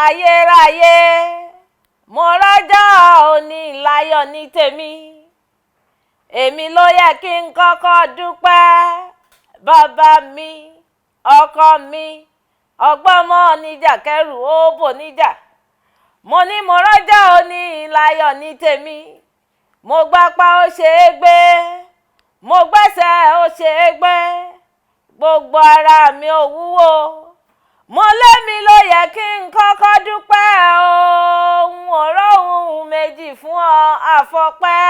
Ayérayé, mo rọ́jọ́ òní láyọ̀ ní tèmi. Èmi ló yẹ kí n kọ́kọ́ dúpẹ́. Bàbá mi, ọkọ mi, ọgbọ́mọ níjà kẹrù ó bò níjà. Mo ní mo rọ́jọ́ òní láyọ̀ ní tèmi. Mo gbápá, ó ṣe é gbé, mo gbẹ́sẹ̀, ó ṣe é gbé, gbogbo ara mi ò wúwo. Mo lémi ló yẹ kí n kọ́kọ́ dúpẹ́ o. N ò róhun méjì fún ọ àfọpẹ́.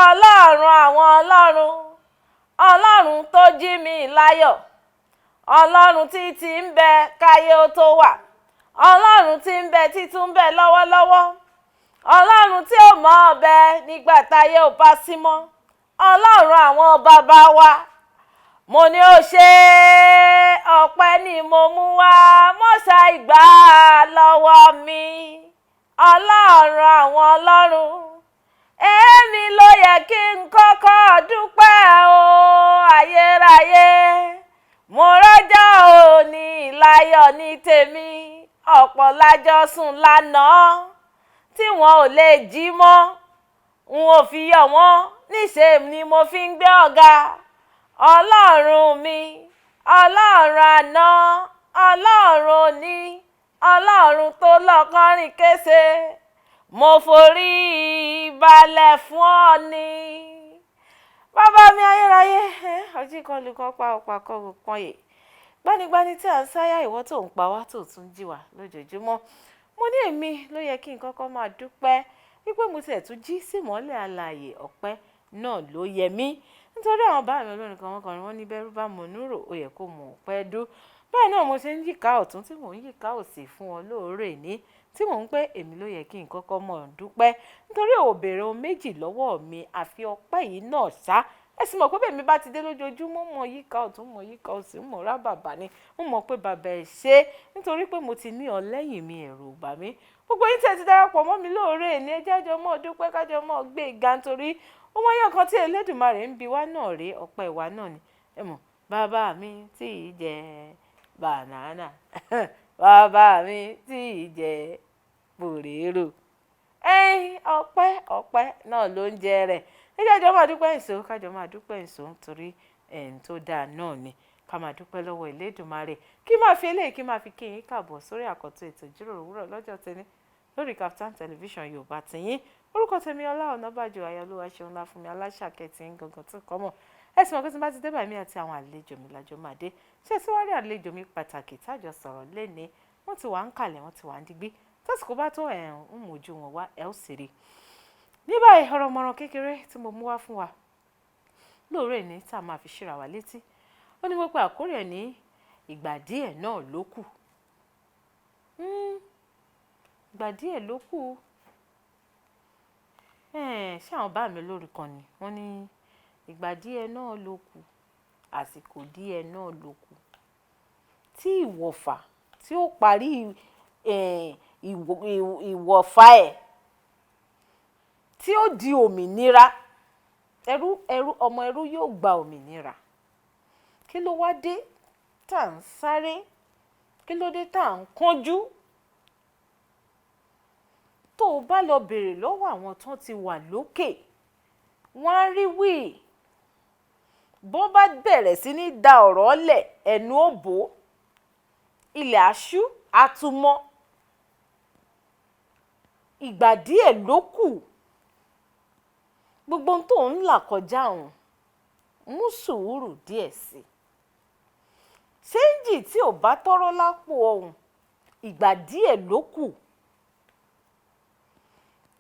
Ọlọ́run àwọn ọlọ́run, Ọlọ́run tó jí mi láyọ̀, Ọlọ́run tí ti ń bẹ káyé ó tó wà, Ọlọ́run tí ń bẹ títún ń bẹ lọ́wọ́lọ́wọ́, Ọlọ́run tí ò mọ ọbẹ̀ nígbà táyé ò bá sí mọ́, Ọlọ́run àwọn bàbá wa. Mo ní ó ṣe, ọpẹ́ ni mo mú wá, mọ́ṣá ìgbà lọ́wọ́ mi. Ọlọ́run àwọn ọlọ́run, èmi ló yẹ kí n kọ́kọ́ dúpẹ́ o. Ayérayé, mo rọ́jọ́ òní láyọ̀ ní tèmi. Ọ̀pọ̀ lájọ sùn lánàá tí wọn ò lè jí mọ́. N ò fi yọ̀ wọ́n níṣe ni mo fi ń gbé ọ̀gá. Ọlọ́run mi, Ọlọ́run àná, Ọlọ́run òní, Ọlọ́run tó lọ́kọ́rin kése, mo forí balẹ̀ fún ọ ni. Bàbá mi ayérayé, ọjí kan lùkọ́ pa ọ̀pá kan pọ́nyè gbanigbani tí à ń sáyà, ìwọ tó ń pa wá tó tún jí wa lójoojúmọ́. Mo ní èmi ló yẹ kí n kọ́kọ́ máa dúpẹ́ wípé mo tiẹ̀ tún jí sí ìmọ́lẹ̀ alààyè. Ọpẹ́ náà ló yẹ mí, nítorí àwọn bá mi olórin kan, wọ́n kọrin, wọ́n ní bẹ́rú bá mọ̀ núrò, ó yẹ kó mọ̀ ọpẹ́ dú. Bẹ́ẹ̀ náà mo ṣe ń yíká ọ̀tún tí mò ń yíká òsì fún ọ lóore ní tí mò ń pé èmi ló yẹ kí n kọ́kọ́ mọ̀ dúpẹ́, nítorí ò béèrè ohun méjì lọ́wọ́ mi àfi ọpẹ́ yìí náà ṣá. Ẹ sì mọ̀ pé bẹ́ẹ̀ mi bá ti dé lójoojúmọ́, mọ̀ yíká ọ̀tún, mọ̀ yíká òsì, mọ̀ rá bàbá ni mo mọ̀ pé bàbá ẹ̀ ṣe, nítorí pé mo ti ní ọ lẹ́yìn mi, ẹ̀rù ò bà mí. Gbogbo yín tí ẹ ti darapọ̀ mọ́ mi lóore ní, ẹ jẹ́ àjọ mọ́ dúpẹ́, kájọ mọ́ gbé ga, nítorí ohun ẹyọ kan tí Elédùmarè ń bi wá náà rèé, ọpẹ́ wa náà ni. Ẹ mọ̀ bàbá mi tí ì jẹ banana, bàbá mi tí ì jẹ pòrérò, ẹ̀yin ọpẹ́, ọpẹ́ náà ló ń jẹ rẹ̀. Ẹ jẹ́ àjọ máa dúpẹ́ ìṣó, kájọ máa dúpẹ́ ìṣó, nítorí ẹ̀ǹ tó dáa náà ni ká máa dúpẹ́ lọ́wọ́ Elédùmarè. Kí máa fi eléyìí, kí máa fi kí yín káàbọ̀ sórí àkọ́tún ètò ìjíròrò òwúrọ̀ lọ́jọ́ tẹ́ni lórí Kaftan Television Yorùbá tìyín. Orúkọ tèmi, Ọlá Ọ̀nàbàjò Ayọ̀lúwa ṣeun ńlá fún mi, aláṣàkẹ́ tí ń gangan tó kọ́ mọ̀. Ẹ sì mọ̀ pé tí n bá ti dé báyìí, mi àti àwọn àlejò mi lájọ máa dé. Ṣé ẹ ti wá rí àlejò mi pàtàkì tájọ sọ̀rọ̀ léni? Wọ́n ti wà ń kalẹ̀, wọ́n ti wà ń digbí. Tásìkò bá tó, ẹ̀ ń mójú wọn wá, ẹ ó sì rí. Ní báyìí, ọ̀rọ̀ mọ̀ràn kékeré tí mo mú wá fún wa lóòrè ní tá a máa fi ṣíra wa létí, ó ní wípé àkórí ẹ̀ ní ìgbà díẹ̀ náà ló kù. Ìgbà díẹ̀ ló kù. Ṣé àwọn bá mi lórí kan ni wọ́n ní ìgbà díẹ̀ náà ló kù, àsìkò díẹ̀ náà ló kù tí ìwọ̀fà tí ó parí ìwọ̀fà ẹ̀ tí ó di òmìnira. Ẹrú, ẹrú, ọmọ ẹrú yóò gba òmìnira. Kí ló wá dé tá à ń sáré? Kí ló dé tá à ń kánjú? Tó o bá lọ bèrè lọ́wọ́ àwọn tán ti wà lókè, wọ́n á rí wí. Bó bá bẹ̀rẹ̀ sí ní da ọ̀rọ̀ lẹ̀, ẹnu ò bò ó, ilẹ̀ aṣú àtúmọ̀. Ìgbà díẹ̀ ló kù. Gbogbo ohun tó ń là kọjá òun, mú sùúrù díẹ̀ sí i. Ṣéńjì tí ò bá tọ́rọ́ lápò ọ̀hún, ìgbà díẹ̀ ló kù.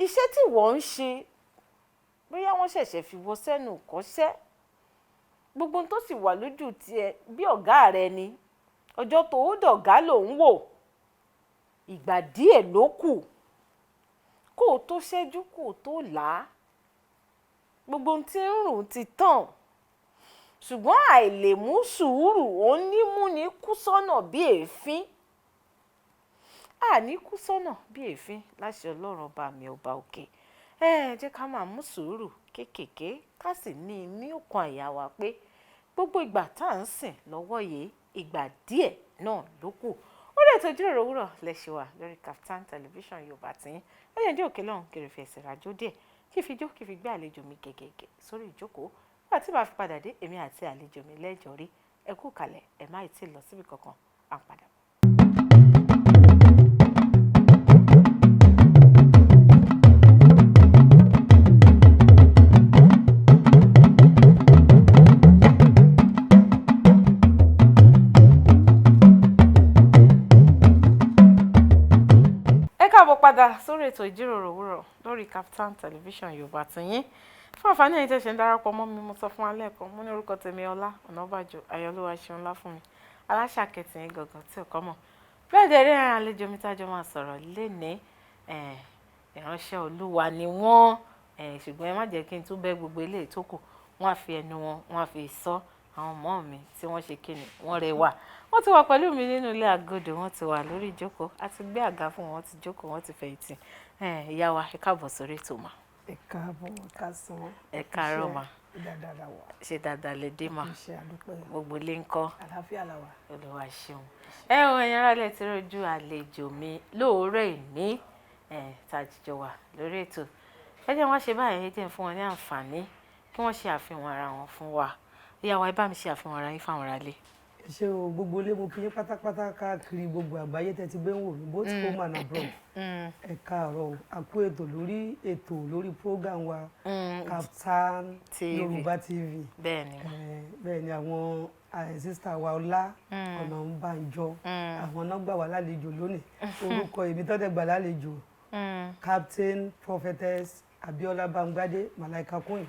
Iṣẹ́ tí wọ́n ń ṣe, bóyá wọ́n ṣẹ̀ṣẹ̀ fi wọ́ sẹ́nu kọ́ṣẹ́, gbogbo ohun tó sì wà lójú tiẹ̀ bí ọ̀gá rẹ ni, ọjọ́ tó ó dọ̀gá lòún wò. Ìgbà díẹ̀ ló kù kó o tó ṣẹ́jú, kó o tó là á, gbogbo ohun tí ń rùn ti tàn. Ṣùgbọ́n àìlèmú sùúrù òun ní mú ní kú sọ́nà bí èéfín. Àní kú sọ́nà bí èéfín láṣẹ Ọlọ́run ọba mi ọba òkè. Ẹ jẹ́ ká máa mú sùúrù kéékèèké, ká sì ní ọkàn àyà wa pé gbogbo ìgbà tá à ń sìn lọ́wọ́ yìí, ìgbà díẹ̀ náà ló kù. Orí Lórí ètò Ìjíròrò Òwúrọ̀ lẹ́ṣẹ̀ wà lórí Kaftan Television Yorùbá tiyín. Ẹ̀yẹ̀ dé òkè lọ́hùn kiri fi ẹsẹ̀ rajó díẹ̀, kí fi jó, kí fi gbé àlejò mi gẹ̀gẹ̀gẹ̀ sórí ìjókòó. Nígbà tí màá fi padà dé, èmi àti àlejò mi lẹ́jọ́ rí. Ẹ kú kalẹ̀, ẹ má ì tí ì lọ síbi kankan, à ń padà bọ̀. Ẹ káàbọ̀ padà sórí ètò Ìjíròrò Òwúrọ̀ lórí Kaftan Television Yorùbá tiyín. Fún àǹfààní ẹ̀yin tẹ́ ṣe ń darapọ̀ mọ́ mi, mo sọ fún wa lẹ́ẹ̀kan, mo ní orúkọ tèmi Ọlá Ọ̀nàbàjò Ayọ̀lúwa ṣeun ńlá fún mi, aláṣàkẹ́tì yín gangan tí ò kọ́ mọ̀. Bẹ́ẹ̀ dẹ̀ rí àlejò mi tájọ máa sọ̀rọ̀ lénìí, ìránṣẹ́ Olúwa ni wọ́n, ṣùgbọ́n ẹ má jẹ́ kí n tún bẹ́ gbogbo eléyìí tó kù. Wọ́n á fi ẹnu wọn, wọ́n á fi sọ. Àwọn ọmọ mi tí wọ́n ṣe kíni, wọ́n rẹwà, wọ́n ti wà pẹ̀lú mi nínú ilé agodo, wọ́n ti wà lórí ìjókòó, a ti gbé àga fún wọn, wọ́n ti jókòó, wọ́n ti fẹ̀yìntì. Ìyá wa, ẹ káàbọ̀ sórí ètò mà. Ẹ káàbọ̀, ẹ káàsán. Ẹ káàárọ̀ mà. Dáadáa wà. Ṣe dáadáa lẹ dé mà? Iṣẹ́ àdúpẹ́. Gbogbo ilé ńkọ́? Àlàáfíà la wà. Olúwa ṣeun. Ẹ o, ẹ̀yin ará ilé, ti rojú àlejò mi lóòrè ní ẹ tá a jíjọ wà lórí ètò. Ẹ jẹ́ wọ́n ṣe báyìí, ẹ jẹ́ fún wọn ní àǹfààní kí wọ́n ṣe àfihàn ara wọn fún wa. Ìyá wa, ẹ bá mi ṣe àfihàn ara yín fáwọn ará ilé. Ẹ ṣé o, gbogbo ilé, mo kí yín pátápátá káàkiri gbogbo àgbáyé tẹ́ ti gbé ń wò mí, both home and abroad. Ẹ káàárọ̀ o, a kú ètò lórí program wa, Kaftan TV. Yorùbá TV. Bẹ́ẹ̀ ni. Bẹ́ẹ̀ ni, àwọn sister wa Ọlá Ọ̀nàbànjọ, àwọn náà gbà wá lálejò lónìí. Orúkọ èmi tó dẹ̀ gbà lálejò, Captain Prophetess Abiola Bamgbade Malaika Queen,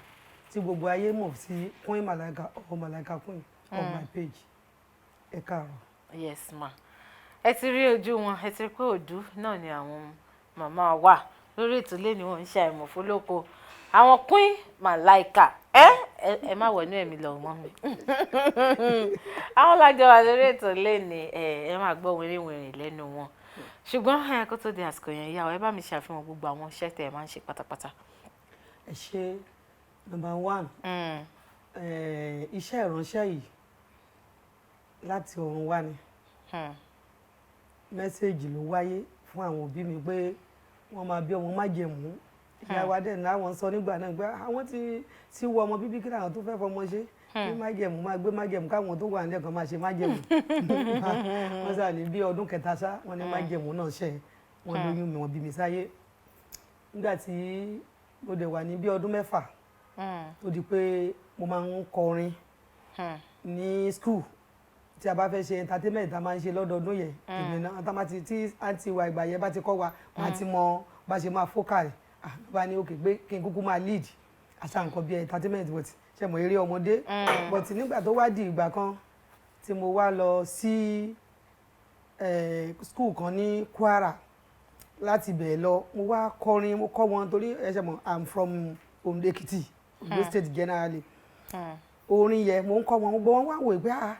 tí gbogbo ayé mọ̀ sí Queen Malaika or Malaika Queen on my page. Ẹ káàárọ̀. Yes ma, ẹ ti rí ojú wọn, ẹ ti rí pé òdú náà ni àwọn màmá wa lórí ètò lẹ́ni. Wọn ń ṣe àìmọ̀ fólóko, àwọn Queen Malaika. Ẹ má wọnú ẹ̀mí lọ mọ́ mi. Àwọn lájọ wà lórí ètò lẹ́ni. Ẹ máa gbọ́ wìrìwìrì lẹ́nu wọn, ṣùgbọ́n ẹ kó tó di àsìkò yẹn, yá ọ, ẹ bá mi ṣàfihàn gbogbo àwọn iṣẹ́ tẹ́ ẹ máa ń ṣe pátápátá. Ẹ ṣe. Number one, iṣẹ́ ìránṣẹ́ yìí láti ọ̀run wá ni. Message ló wáyé fún àwọn òbí mi pé wọ́n máa bí ọmọ májẹ̀mú. Ìyá wa dẹ̀ láwọn sọ nígbà náà pé àwọn ti wọ ọmọ bíbí, kí làwọn tó fẹ́ fọmọ ṣe kí májẹ̀mú máa gbé májẹ̀mú, káwọn tó wà nílẹ̀ kan máa ṣe májẹ̀mú. Wọ́n sà ní bí ọdún kẹta ṣá, wọ́n ní májẹ̀mú náà ṣẹ, wọ́n lóyún mi, wọ́n bí mi sáyé. Nígbà tí mo dẹ̀ wà ní bí ọdún 6, tó di pé mo máa ń kọrin ní school. Tí a bá fẹ́ ṣe entertainment tá a máa ń ṣe lọ́dọọdún yẹn, èmi náà tá a máa ti tí àǹtí wa ìgbà yẹn bá ti kọ́ wa, máa ti mọ bá ṣe máa focal. Ah, ló bá ní òkè pé kí n kúkú máa lead àṣà nǹkan bíi entertainment, but ṣe mọ̀, eré ọmọdé. But nígbà tó wá di ìgbà kan tí mo wá lọ sí school kan ní Kwara, láti bẹ̀ lọ mo wá kọrin, mo kọ́ wọn, torí ẹ ṣe mọ̀, I'm from Ondo Ekiti, Ondo State generally. Orin yẹn mo ń kọ́ wọn, gbogbo wọn wá wò pé, ah,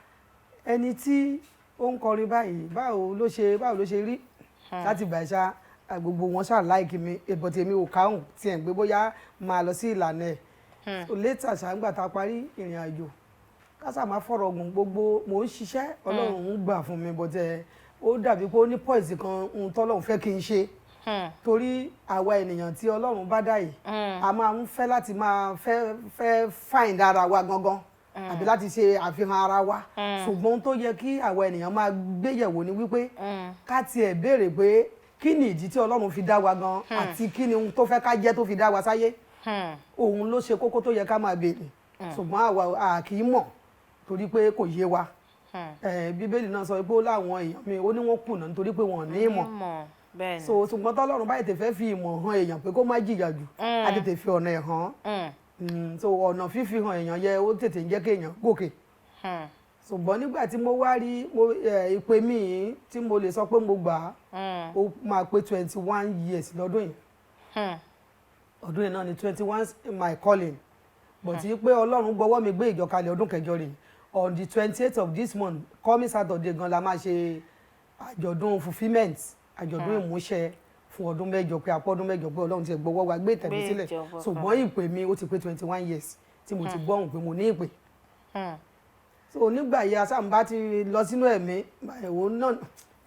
ẹni tí ó ń kọrin báyìí, báwo ló ṣe rí? Láti ìgbà ìṣá gbogbo wọn ṣáà like mi, but èmi ò káhùn tiẹ̀ ń gbé bóyá máa lọ sí ìlànà ẹ̀. So later ṣá, nígbà tá a parí ìrìn àjò, kásà máa fọ̀rọ̀ gùn, gbogbo mò ń ṣiṣẹ́, Ọlọ́run ń gbà fún mi, but ó dàbí pé ó ní poise kan ohun tọ́lọ́run fẹ́ kí n ṣe, torí àwa ènìyàn tí Ọlọ́run bá dá yìí, a máa ń fẹ́ láti máa fẹ́ find ara wa gangan àbí láti ṣe àfihàn ara wa. Ṣùgbọ́n ohun tó yẹ kí àwa ènìyàn máa gbéyẹ̀wò ni wípé ká tiẹ̀ béèrè pé kí ni ìdí tí Ọlọ́run fi dá wa gan, àti kí ni ohun tó fẹ́ ká jẹ́ tó fi dá wa sáyé. Òun ló ṣe kókó tó yẹ ká máa béèrè, ṣùgbọ́n àwa a kì í mọ̀ torí pé kò yé wa. Bíbélì náà sọ pé ó láwọn èèyàn mi, ó ní wọ́n kùnà nítorí pé wọ́n ò ní ìmọ̀. Mọ̀ bẹ́ẹ̀ ni. So ṣùgbọ́n tọ́lọ́run bá tètè fẹ́ fi ìmọ̀ hàn èèyàn pé kó má jìyà jù, á tètè fi ọ̀nà ẹ̀ hàn. So ọ̀nà fífi hàn èèyàn yẹ, ó tètè ń jẹ́ kí èèyàn gòkè. Ṣùgbọ́n nígbà tí mo wá rí mo ìpè mi yìí tí mo lè sọ pé mo gbà á, ó máa pé 21 years lọ́dún yìí. Ọdún yìí náà ni 21 my calling, but pé Ọlọ́run gbọ́wọ́ mi gbé ìjọkalẹ̀, ọdún kẹjọ rèé. On the 28th of this month, coming Saturday gan la máa ṣe àjọ̀dún fulfilment, àjọ̀dún ìmúṣẹ fún ọdún 8, pé apọ́ ọdún 8 pé Ọlọ́run ti gbọ́wọ́ wa gbé ìtẹ̀mí Gbé sílẹ̀. ìjọba. Ṣùgbọ́n ìpè mi, ó ti pé 21 years tí mo ti gbọ́hùn pé mo ní ìpè. So nígbà yìí, asáǹbá ti lọ sínú ẹ̀mí, òun náà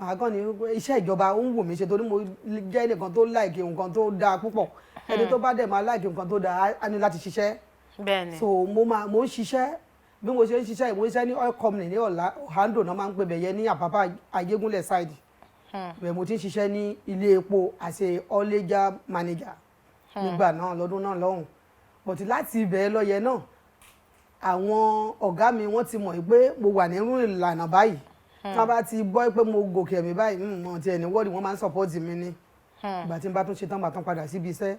Màá kàn ní iṣẹ́ ìjọba ó ń wù mí ṣe, torí mo jẹ́ ẹnìkan tó like nǹkan tó dáa púpọ̀. Ẹni tó bá dẹ̀ máa like nǹkan tó dáa, á ní láti ṣiṣẹ́. So mo ń ṣiṣẹ́. Bí mo ṣe ń ṣiṣẹ́, mo ń ṣiṣẹ́ ní oil company ní Oando náà máa ń pè bẹ̀yẹ, ní Àpápá, Ayégúnlẹ̀ side bẹ́ẹ̀. Mo ti ń ṣiṣẹ́ ní ilé epo as a haulage manager nígbà náà, lọ́dún náà lọ́hùn. But láti ibẹ̀ lọ́yẹ náà, àwọn ọ̀gá mi, wọ́n ti mọ̀ pé mo wà nínú ìlànà báyìí. Tí wọ́n bá ti gbọ́ pé mo gòkè ẹ̀mí báyìí, wọn ti ẹ̀ ní wọ́ọ̀dì, wọ́n máa ń support mi ní ìgbà tí n bá tún ṣe tán, màá tún padà síbi iṣẹ́.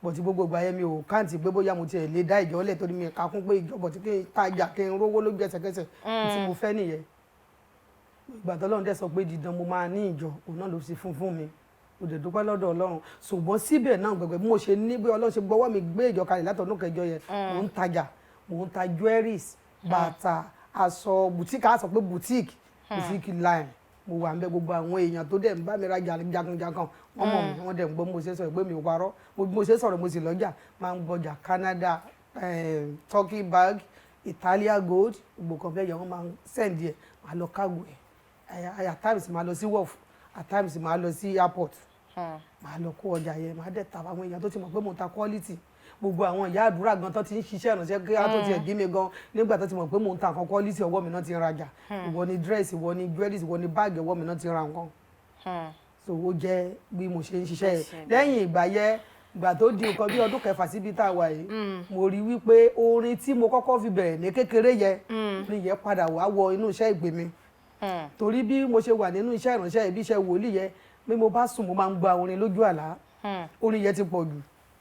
But gbogbo ìgbà yẹn, mi ò count pé bóyá mo tiẹ̀ lè dá ìjọ lẹ̀, torí mi kà kún pé ìjọ bọ̀ tí kí n tajà, kí n rówó lójú ẹsẹ̀kẹsẹ̀ tí mo fẹ́ nìyẹn. Ìgbà tó Ọlọ́run dẹ̀ sọ pé dídán mo máa ní ìjọ, òun náà ló sì fún fún mi. Mo dẹ̀ dúpẹ́ lọ́dọ̀ Ọlọ́run. Ṣùgbọ́n síbẹ̀ náà, gbẹ̀gbẹ̀ bí mo ṣe ní, bí Ọlọ́run ṣe gbọ́wọ́ mi gbé ìjọ kalẹ̀ látọdún kẹjọ yẹn, mò ń tajà, mò ń ta jewelries, bàtà, aṣọ, boutique. Á sọ pé boutique line mo wà ń bẹ. Gbogbo àwọn èèyàn tó dẹ̀ ń bá mi rajà jagunjagan, wọ́n mọ̀ mí, wọ́n dẹ̀ ń gbọ́ mo ṣe sọ̀rọ̀ pé mi ò parọ́. Mo ṣe sọ̀rọ̀, mo sì lọ́jà, máa ń gbọ́jà Canada, Turkey bag, Italia gold, gbogbo kan bẹ́ẹ̀ yẹn, wọ́n máa ń send ẹ̀, máa lọ cargo ẹ̀. At times máa lọ sí wharf, at times máa lọ sí airport, máa lọ kó ọjà yẹn, máa dẹ̀ ta. Àwọn èèyàn tó ti mọ̀ pé mo ta quality, gbogbo àwọn ìyá àdúrà gan tó ti ń ṣiṣẹ́ ìrànṣẹ́ kí á tó tiẹ̀ bí mi gan, nígbà tó ti mọ̀ pé mo ń ta nǹkan quality, ọwọ́ mi náà ti ń rajà. Ìwọ ni dress, ìwọ ni jewelries, ìwọ ni báàgì, ọwọ́ mi náà ti ń ra nǹkan. So ó jẹ́ bí mo ṣe ń ṣiṣẹ́ yẹn. Lẹ́yìn ìgbà yẹn, ìgbà tó di nǹkan bí ọdún kẹfà síbi tá a wà yìí, mo rí wípé orin tí mo kọ́kọ́ fi bẹ̀rẹ̀ ní kékeré yẹn, orin yẹn padà wá wọ inú iṣẹ́ ìpè mi, torí bí mo ṣe wà nínú iṣẹ́ ìránṣẹ́, ibi iṣẹ́ wòlíì yẹn, bí mo bá sùn, mo máa ń gba orin lójú àlá. Orin yẹn ti pọ̀ jù.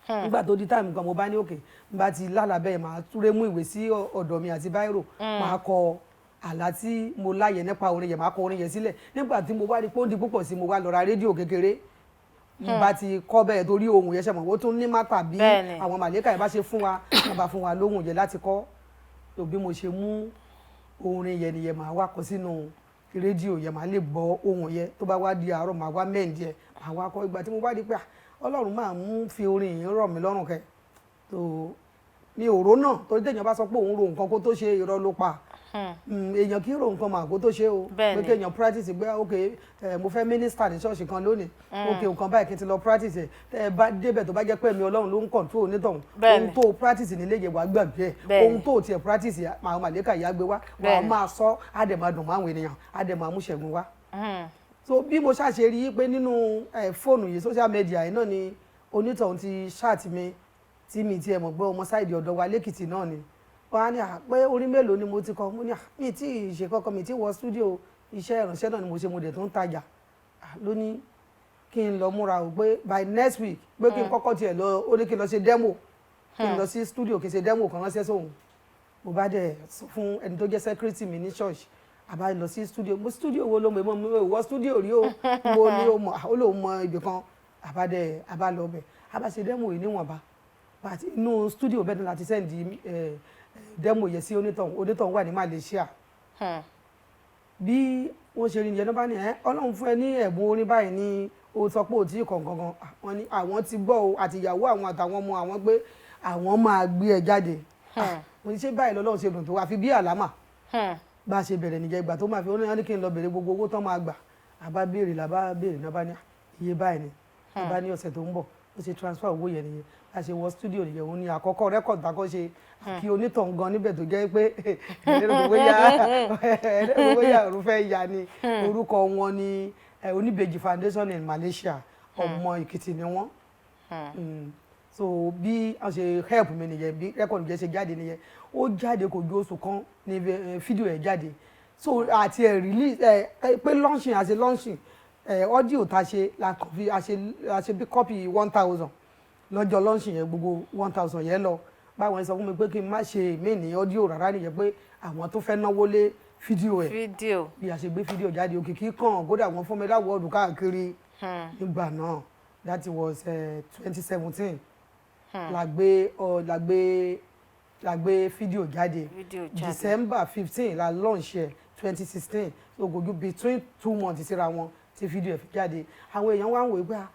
Nígbà tó di time kan, mo bá ní òkè n bá ti lálàá bẹ́ẹ̀, máa túré mú ìwé sí ọ̀dọ̀ mi àti biro, máa kọ àlá tí mo láyè nípa orin yẹn, máa kọ orin yẹn sílẹ̀. Nígbà tí mo wá rí pé ó ń di púpọ̀ sí, mo wá lọ ra rédíò kékeré. N bá ti kọ́ bẹ́ẹ̀, torí ohun yẹn ṣe mọ̀, ó tún ní má tàbí àwọn màlẹ́kà yẹn bá ṣe fún wa, wọ́n bá fún wa lóhùn yẹn láti kọ́. Tó bí mo ṣe mú orin yẹn nìyẹn, màá wá kọ sínú rédíò yẹn, màá lè gbọ́ ohùn yẹn. Tó bá wá di àárọ̀, màá wá mẹ́ǹdì ẹ̀, màá wá kọ́. Ìgbà tí mo bá di pé, ah, Ọlọ́run máa ń fi orin yìí rọ̀ mí lọ́rùn kẹ́, tó mi ò rò náà, torí téèyàn bá sọ pé òun ro nǹkan kó tó ṣe, irọ́ ló pa. Èèyàn kì í ro nǹkan mà kó tó ṣe o. Pé kéèyàn practice pé, ok, mo fẹ́ minister ní ṣọ́ọ̀ṣì kan lónìí, ok, nǹkan báyìí kí n ti lọ practice ẹ̀. Tẹ́ ẹ bá débẹ̀, tó bá jẹ́ pé ẹ̀mí Ọlọ́run ló ń control onítọ̀hún, ohun tó practice nílé yẹn, wàá gbàgbé ẹ̀. Ohun tó tiẹ̀ practice, àwọn màlẹ́kà ìyá gbé wá, wàá máa sọ, á dẹ̀ máa dùn máwọn ènìyàn, á dẹ̀ máa mú ṣẹ́gun wá. So bí mo ṣàṣe rí i pé nínú fóònù yìí, social media yìí náà ni onítọ̀hún ti chat mi, tí mi tiẹ̀ mọ̀ pé ọmọ side ọ̀dọ̀ wa lẹ́kìtì náà ni. Wọ́n á ní à pé orí mélòó ni mo ti kọ. Mo ní à, mi tí ì ṣe kọ́kọ́, mi tí wọ studio, iṣẹ́ ìránṣẹ́ náà ni mo ṣe, mo dẹ̀ tó ń tajà. Ló ní kí n lọ múra o, pé by next week, pé kí n kọ́kọ́ tiẹ̀ lọ, ó ní kí n lọ ṣe demo, kí n lọ sí studio, kí n ṣe demo kan ránṣẹ́ sóhun. Mo bá dẹ̀ sọ fún ẹni tó jẹ́ secretary mi ní church, àbá lọ sí studio. Mo studio wo ló mọ̀? Mo wọ studio rí o. Mo ní o mọ̀, ó lóun mọ ibì kan. Àbá dẹ̀ àbá lọ bẹ̀, àbá ṣe demo yìí níwọ̀nba. But inú studio bẹ́ẹ̀ ni láti send demo yẹn sí onítọ̀hún. Onítọ̀hún wà ní Malaysia. Bí wọ́n ṣe rí nìyẹn, ló bá ní ẹ, Ọlọ́run fún ẹ ní ẹ̀bùn orin báyìí ní o sọ pé ò tí ì kàn gangan. Wọ́n ní àwọn ti gbọ́ o, àti ìyàwó àwọn àtàwọn ọmọ àwọn, pé àwọn máa gbé ẹ jáde. Mo ní ṣé báyìí lọ́lọ́run ṣe dùn tó, àfi bí àlámà. Bá a ṣe bẹ̀rẹ̀ nìyẹn. Ìgbà tó máa fi, ó ní kí n lọ bèrè gbogbo owó tán máa gbà. Àbá béèrè, làbá béèrè náà, bá ní iye báyìí ni. Àbá ní ọ̀sẹ̀ tó ń bọ̀, ó ṣe transfer owó yẹn nìyẹn. Bá a ṣe wọ studio nìyẹn. Òun ni àkọ́kọ́ record tá a kọ́ ṣe kí onítọ̀hún gan níbẹ̀, tó jẹ́ pé ẹlẹ́rọ bóyá òun fẹ́ ya ni. Orúkọ wọn ni Oníbejì Foundation in Malaysia. Ọmọ Èkìtì ni wọ́n. So bí wọ́n ṣe help mi nìyẹn, bí record yẹn ṣe jáde nìyẹn. Ó jáde, kò ju oṣù kan ní fídíò ẹ̀ jáde. So àti ẹ̀ release ẹ̀ pé launching, àti launching ẹ̀ audio tá a ṣe la kàn fi a ṣe bí copy 1,000 lọ́jọ́ launching yẹn. Gbogbo 1,000 yẹn lọ. Báwọn sọ fún mi pé kí n má ṣe mí ní audio rárá nìyẹn, pé àwọn tó fẹ́ náwó lé fídíò ẹ̀. Fídíò. Bí a ṣe gbé fídíò jáde, òkìkí kan, kódà wọ́n fún mi l'award káàkiri nígbà náà. That was 2017 la gbé fídíò jáde. Fídíò jáde. December 15 la launch ẹ 2016. So kò ju between 2 months síra wọn tí fídíò ẹ̀ fi jáde. Àwọn èèyàn wá ń wò pé, ah,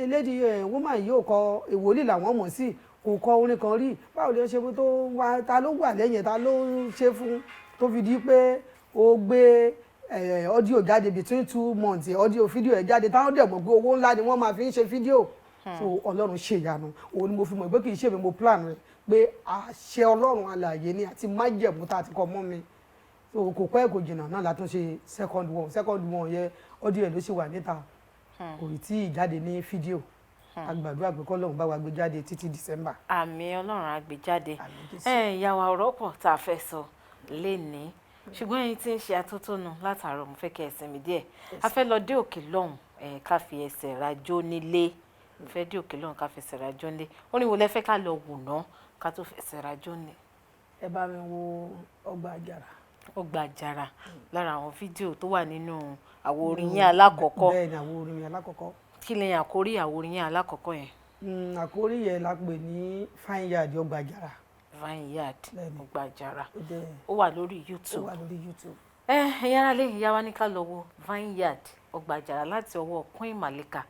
lady ẹ, woman yóò kọ, ìwòlíì làwọn mọ̀ sí, kò kọ orin kan rí, báwo lè ṣe tó wá? Ta ló wà lẹ́yìn ẹ̀? Ta ló ń ṣe fún tó fi di pé ó gbé Audio jáde between 2 months, audio fídíò ẹ̀ jáde, táwọn dẹ̀ mọ̀ pé owó ńlá ni wọ́n máa fi ń ṣe fídíò. So Ọlọ́run ṣe ìyanu. Òun ni mo fi mọ̀ pé kì í ṣe mi mo plan rẹ̀, pé àṣẹ Ọlọ́run alààyè ni àti májẹ̀mú tá a ti kọ mọ́ mi. So kò pẹ́, kò jìnnà náà la tún ṣe second one. Second one yẹ, audio ẹ̀ ló sì wà níta, kò ì tí ì jáde ní fídíò. A gbàdúrà pé kọ́lọ́run bá wa gbé jáde títí December. Àmín, Ọlọ́run á gbé jáde. Àmín Jésù. Ẹ ìyá wa, ọ̀rọ̀ pọ̀ tá a fẹ́ sọ lénìí, ṣùgbọ́n ẹni tí ń ṣe atótónu látàárọ̀, mo fẹ́ kẹ́ ẹ sinmi díẹ̀. A fẹ́ lọ dé òkè lọ́hùn ẹ̀, ká fi ẹsẹ̀ rajó nílé. Mo fẹ́ dé òkè lọ́hùn, ká fi ẹsẹ̀ rajó nílé. Ó ní wo lẹ fẹ́ ká lọ wò ná, ká tó fẹsẹ̀ rajó nílé? Ẹ bá mi wo Ọgbà Àjàrà. Ọgbà Àjàrà, lára àwọn fídíò tó wà nínú àwo orin yín alákọ̀ọ́kọ́. Bẹ́ẹ̀ ni, àwo orin mi alákọ̀ọ́kọ́. Kí ni àkórí àwo orin yín alákọ̀ọ́kọ́ yẹn? Àkórí yẹn la pè ní Vineyard Ọgbà Àjàrà. Vineyard. Bẹ́ẹ̀ni. Ọgbà Àjàrà. Ó jẹ́ Ó wà lórí Ó YouTube. wà lórí YouTube. Ẹ ẹ̀yin aráalé, ìyá wa ní ká lọ wo Vineyard Ọgbà Àjàrà láti ọwọ́ Queen Malika,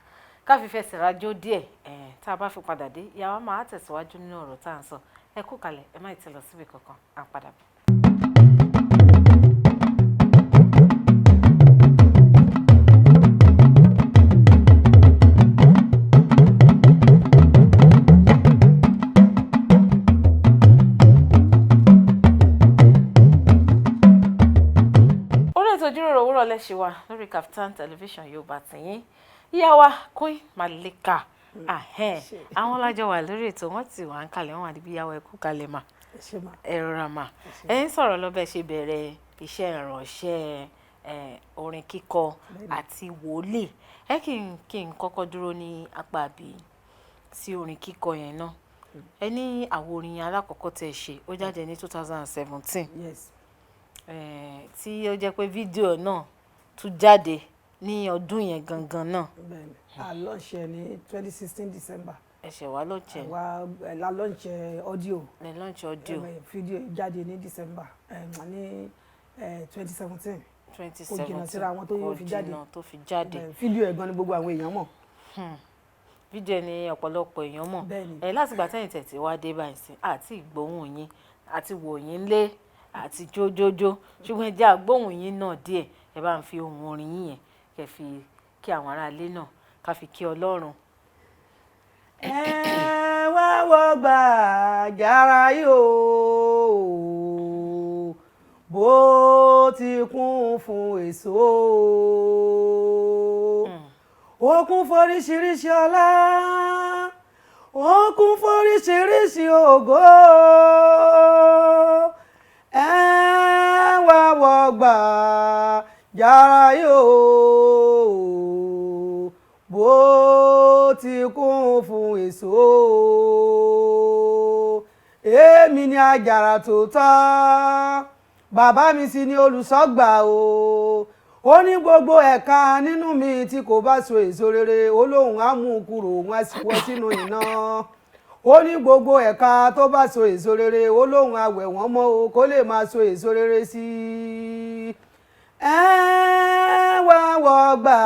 ká fi fẹsẹ̀ rajó díẹ̀. Ẹ̀ tá a bá fi padà dé, ìyá wa máa tẹ̀síwájú nínú ọ̀rọ̀ tá à ń sọ. Ẹ kú kalẹ̀, ẹ má ì tí lọ síbi kankan, à ń padà bọ̀. Orí ètò Ìjíròrò Òwúrọ̀ lẹ́ṣin wa lórí Kaftan Television Yorùbá tìyín. Ìyá wa Queen Malika ahẹ́n, Ṣé. àwọn lájọ wà lórí ètò, wọ́n ti wà ń kalẹ̀, wọ́n wà níbí. Ìyàwó, ẹ kú kalẹ̀ mà. Ẹ ṣé mà. Ẹ rọra mà. Ẹ ń sọ̀rọ̀ lọ́bẹ̀, ṣe bẹ̀rẹ̀ iṣẹ́ ìránṣẹ́ ẹ, orin kíkọ àti wòlíì. Ẹ kí n kọ́kọ́ dúró ní apá àbí sí orin kíkọ yẹn náà. Ẹ ní àwo orin alákọ̀ọ́kọ́ tẹ̀ ṣe, ó jáde ní 2017. Yes. Tí ó jẹ́ pé fídíò náà tún jáde ní ọdún yẹn gangan náà. Bẹ́ẹ̀ni, a launch ẹ̀ ní 2016 December. Ẹ̀ṣẹ̀ wá lọ́jẹ̀. Àwa la launch audio. Ní launch audio. Fídíò jáde ní December ní 2017. Twenty Kò jìnnà seventeen. síra wọn tó Kò fi jáde. jìnnà tó fi jáde. Fídíò ẹ̀ gan ni gbogbo àwọn èèyàn mọ̀. Fídíò ni ọ̀pọ̀lọpọ̀ èèyàn mọ̀. Bẹ́ẹ̀ni. Ẹ látìgbà tẹ́yìn tẹ̀ tí wá dé báyìí sí, àti ìgbóhùn yín, àti wò yín lé, àti jójójó, ṣùgbọ́n ẹ jẹ́ àgbóhùn yín náà díẹ̀. Ẹ bá ń fi ohùn orin yín yẹn, kẹ́ fi kí àwọn aráalé náà, ká fi kí Ọlọ́run. Ẹ wá wọgbà àjàrà yìí o, bó ti kún fún èso, ó kún foríṣiríṣi ọlá, ó kún foríṣiríṣi ògo. Ẹ wá wọgbà àjàrà yìí o, bó ti kún fún èso. Èmi ni àjàrà tòótọ́, bàbá mi sì ni olùṣọ́gbà o. Ó ní gbogbo ẹ̀ka nínú mi tí kò bá so èso rere, ó lóun á mú un kúrò, òun á sì wọ́ sínú iná. Ó ní gbogbo ẹ̀ka tó bá so èso rere, ó lóun á wẹ̀ wọ́n mọ́ o, kó lè máa so èso rere sí i. Ẹ wá wọgbà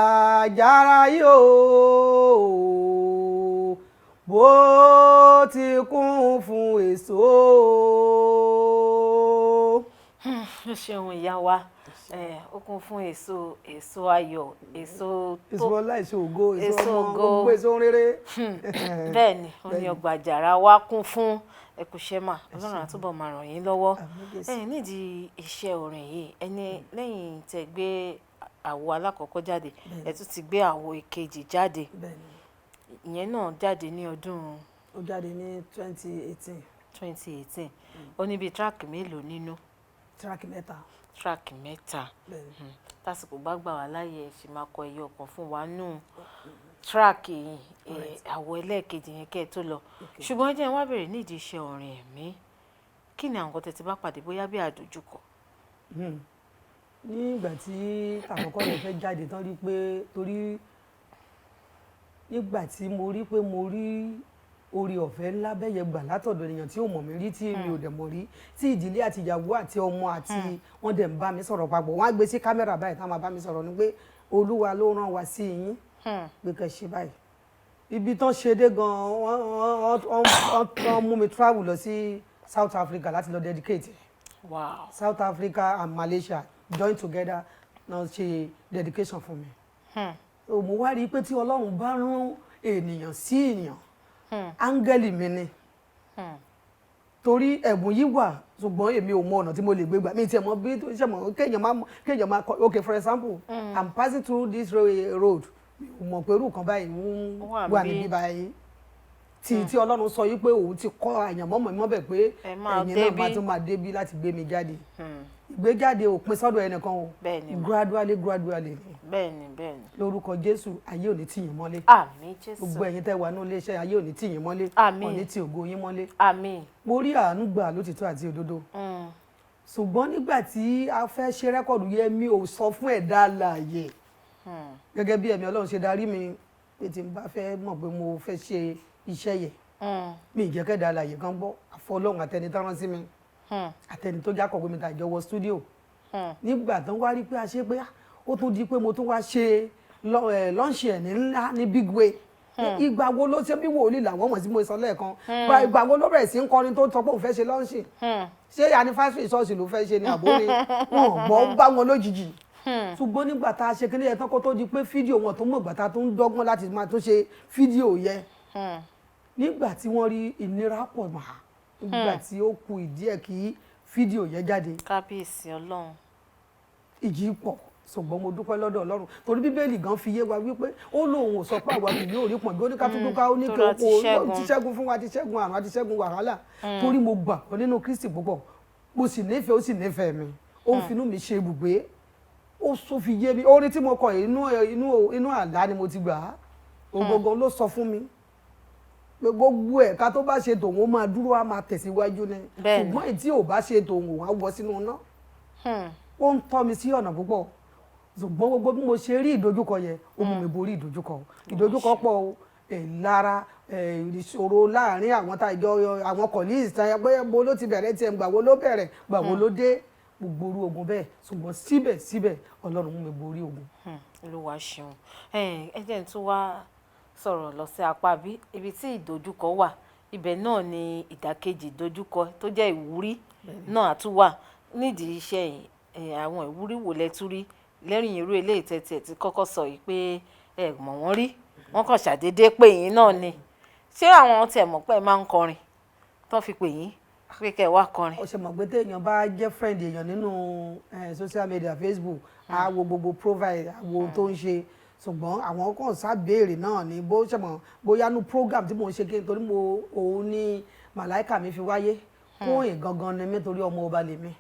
àjàrà yìí o, bó ti kún fún èso. Ó ṣeun, ìyá wa. Ó kún fún èso, èso ayọ̀, èso Èso ọlá, èso ògo, èso Èso ọmọ, ògo. gbogbo èso rere. Bẹ́ẹ̀ ni, ó ní ọgbà àjàrà wa kún fún. Ẹkùṣẹ́ mà, Ọlọ́run á túbọ̀ máa ràn yín lọ́wọ́. Àmín Jésù. Ẹ nídìí iṣẹ́ orin yìí, ẹni lẹ́yìn tẹ́ gbé àwo alákọ̀ọ́kọ́ jáde, ẹ tún ti gbé àwo ìkejì jáde. Bẹ́ẹ̀ni. Ìyẹn náà jáde ní ọdún Ó jáde ní 2018. 2018. Ó ní bíi track mélòó nínú? Track mẹ́ta. Track mẹ́ta. Bẹ́ẹ̀ni. Tásìkò bá gbà wá láàyè, ẹ sì máa kọ ẹyọ kan fún wa nù track àwo ẹlẹ́ẹ̀kejì yẹn kẹ́ ẹ tó lọ. Ṣùgbọ́n ẹ jẹ́ n wá bèrè, nídìí iṣẹ́ orin ẹ̀mí, kí ni àwọn nǹkan tẹ́ ti bá pàdé, bóyá bí àdójúkọ? Ní ìgbà tí àkọ́kọ́ yẹn fẹ́ jáde tán, rí pé torí nígbà tí mo rí pé mo rí oore ọ̀fẹ́ ńlá bẹ́yẹ gbà látọ̀dọ̀ èèyàn tí ò mọ̀ mí rí, tí mi ò dẹ̀ mọ̀ rí, tí ìdílé àti ìyàwó àti ọmọ àti wọ́n dẹ̀ ń bá mi sọ̀rọ̀ papọ̀, wọ́n á gbé sí kámẹ́rà báyìí, tá máa bá mi sọ̀rọ̀ ni pé Olúwa ló rán wa sí yín pé kẹ́ ṣe báyìí. Ibi tán ṣe dé gan, wọ́n mú mi travel lọ sí South Africa láti lọ dedicate. South Africa and Malaysia join together. Náà ṣe dedication fún mi. So mo wá rí i pé tí Ọlọ́run bá rán ènìyàn sí ènìyàn, áńgẹ́lì mi ni, torí ẹ̀bùn yìí wà, ṣùgbọ́n èmi ò mọ ọ̀nà tí mo lè gbé gbà. Mi tiẹ̀ mọ bí tó ṣe mọ̀ kéèyàn máa kọ. Okay, for example, I'm passing through this road, mi ò mọ̀ pé irú kan báyìí ń wà wà níbí. Níbí báyìí tí Ọlọ́run sọ yìí pé òun ti kọ́ àyànmọ́ mọ̀ mọ́bẹ̀ pé Ẹ máa ẹ̀yin náà máa débí. tún máa débí láti gbé mi jáde. Ìgbéjáde ò pin sọ́dọ̀ ẹnìkan o. Bẹ́ẹ̀ ni mà. Gradually, gradually ni. bẹ́ẹ̀ ni bẹ́ẹ̀ ni Lórúkọ Jésù, ayé ò ní tì yín mọ́lé. Àmín, Jésù. Gbogbo ẹ̀yin tẹ́ wà ní iléeṣẹ́, ayé ò ní tì yín mọ́lé. Àmín. Ò ní tì ògo yín mọ́lé. Àmín. Mo rí àánú gbà lótìtọ́ àti òdodo, ṣùgbọ́n nígbà tí a fẹ́ ṣe record yẹn, mi ò sọ fún ẹ̀dá alààyè. Gẹ́gẹ́ bí ẹ̀mí Ọlọ́run ṣe darí mi pé tí n bá fẹ́ mọ̀ pé mo fẹ́ ṣe iṣẹ́ yẹn, mi ì jẹ́ kẹ́dà alààyè kan gbọ́, àfọlọ́run àtẹni tán rán sí mi, àtẹni tó jákọ̀wé mi tàjọ wọ studio. Nígbà tán wá rí pé a ṣe pé ah, ó tún di pé mo tún wá ṣe launch ẹ̀ ní ńlá ní big way. Ìgbà wo ló ṣe bí wòlíì làwọn mọ̀ sí mo sọ lẹ́ẹ̀kan? Ìgbà wo ló bẹ̀rẹ̀ sí ń kọrin tó sọ pé òun fẹ́ ṣe launch? Ṣé anniversary ṣọ́ọ̀ṣì ló fẹ́ ṣe ni àbórí wọn ò gbọ́, ó bá wọn lójijì. Ṣùgbọ́n nígbà tá a ṣe kíní yẹn tán, kó tó di pé fídíò wọn tó mọ̀, ìgbà tá a tún ń dọ́gbọ́n láti máa tún ṣe fídíò yẹn, nígbà tí wọ́n rí ìnira pọ̀ mà, nígbà tí ó ku ìdí ẹ̀ kí fídíò yẹn jáde. Kábíyèsí Ọlọ́run. Ìjì pọ̀, ṣùgbọ́n mo dúpẹ́ lọ́dọ̀ Ọlọ́run, torí Bíbélì gan fi yé wa wípé ó lóun ò sọ pé àwa kì yóò rí pọ̀njú, ó ní ká tún dúpẹ́, ó ní kí Torí a ti ó ṣẹ́gun. ti ṣẹ́gun fún wa, ti ṣẹ́gun àrùn, àti ṣẹ́gun wàhálà, torí mo gbàgbọ́ nínú Kristi púpọ̀, mo sì nífẹ̀ẹ́, ó sì nífẹ̀ẹ́ mi, ó ń finú mi ṣe ibùgbé. Ó sọ fi yé mi, orin tí mo kọ yìí, inú àlá ni mo ti gbà á. Òun gangan ló sọ fún mi pé gbogbo ẹ̀ka tó bá ṣe tòun, ó máa dúró, á máa tẹ̀síwájú ni. Ṣùgbọ́n èyí tí ò bá ṣe tòun, òun á wọ sínú iná. Ó ń tọ́ mi sí ọ̀nà púpọ̀, ṣùgbọ́n gbogbo bí mo ṣe rí ìdojúkọ yẹn, ó mú mi borí ìdojúkọ. Ìdojúkọ pọ̀ o, lára ìṣòro láàrin àwọn tá ìjọ, àwọn colleagues tá a pé bo ló ti bẹ̀rẹ̀ tiẹ̀, gbà wo ló bẹ̀rẹ̀, gbà wo ló dé, gbogbo orú ogun bẹ́ẹ̀. Ṣùgbọ́n síbẹ̀síbẹ̀, Ọlọ́run mú mi borí ogun. Olúwa ṣeun. Ẹ jẹ́ n tún wá sọ̀rọ̀ lọ sí apá bí ibi tí ìdojúkọ wà. Ibẹ̀ náà ni ìdàkejì ìdojúkọ tó jẹ́ ìwúrí náà tún wà nídìí iṣẹ́ yìí. Àwọn ìwúrí wo lẹ tún rí lẹ́rìn irú eléyìí tẹ́tí ẹ̀ ti kọ́kọ́ sọ yìí pé ẹ mọ̀ wọ́n rí, wọ́n kàn ṣàdédé pè yín náà ni? Ṣé àwọn tiẹ̀ mọ̀ pé ẹ máa ń kọrin tó fi pè yín pé kẹ́ ẹ wá kọrin? Ó ṣe mọ̀ pé téèyàn bá jẹ́ friend èèyàn nínú social media, Facebook, á wo gbogbo profile, á wo ohun tó ń ṣe. Ṣùgbọ́n àwọn kan sábéèrè náà ni bó ṣe mọ̀ bóyá nú program tí mò ń ṣe kí n torí mo òun ní màláìkà mi fi wáyé kóyìn gangan ni mí, torí ọmọ ọba lèmi.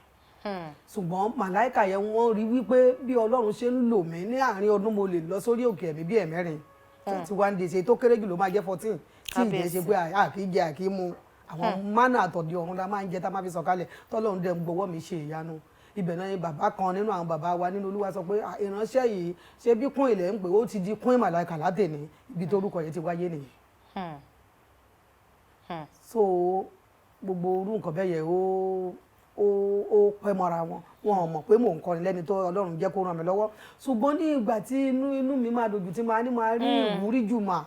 Ṣùgbọ́n màláìkà yẹn, wọ́n rí wípé bí Ọlọ́run ṣe ń lò mí ní àárín ọdún, mo lè lọ sórí òkè ẹ̀mí bí ẹ̀mẹ́rin, 21 days, èyí tó kéré jù ló máa jẹ́ 14, tí ìdí ṣe pé a kì í jẹ, a kì í mu, àwọn mánà àtọ̀dí ọ̀run la máa ń jẹ tá a máa fi sọ̀kalẹ̀, tọ́lọ́run dẹ̀ ń gbọ́wọ́ mi ṣe ìyanu. Ibẹ̀ náà ni bàbá kan nínú àwọn bàbá wa nínú Olúwa sọ pé, "Ah, ìránṣẹ́ yìí, ṣé bí kún ilẹ̀ ń pè ó ti di kún màláìkà látẹ̀ní." Ibi tó orúkọ yẹn ti wáyé nìyẹn. So gbogbo orú nǹkan bẹ́ẹ̀ yẹn, ó pẹ́ mọ́ra wọn. Wọn ò mọ̀ pé mò ń kọrin lẹ́ni tó Ọlọ́run jẹ́ kó ràn mí lọ́wọ́. Ṣùgbọ́n ní ìgbà tí inú mi máa dojú, tí máa ní máa rí ìwúrí jù mà,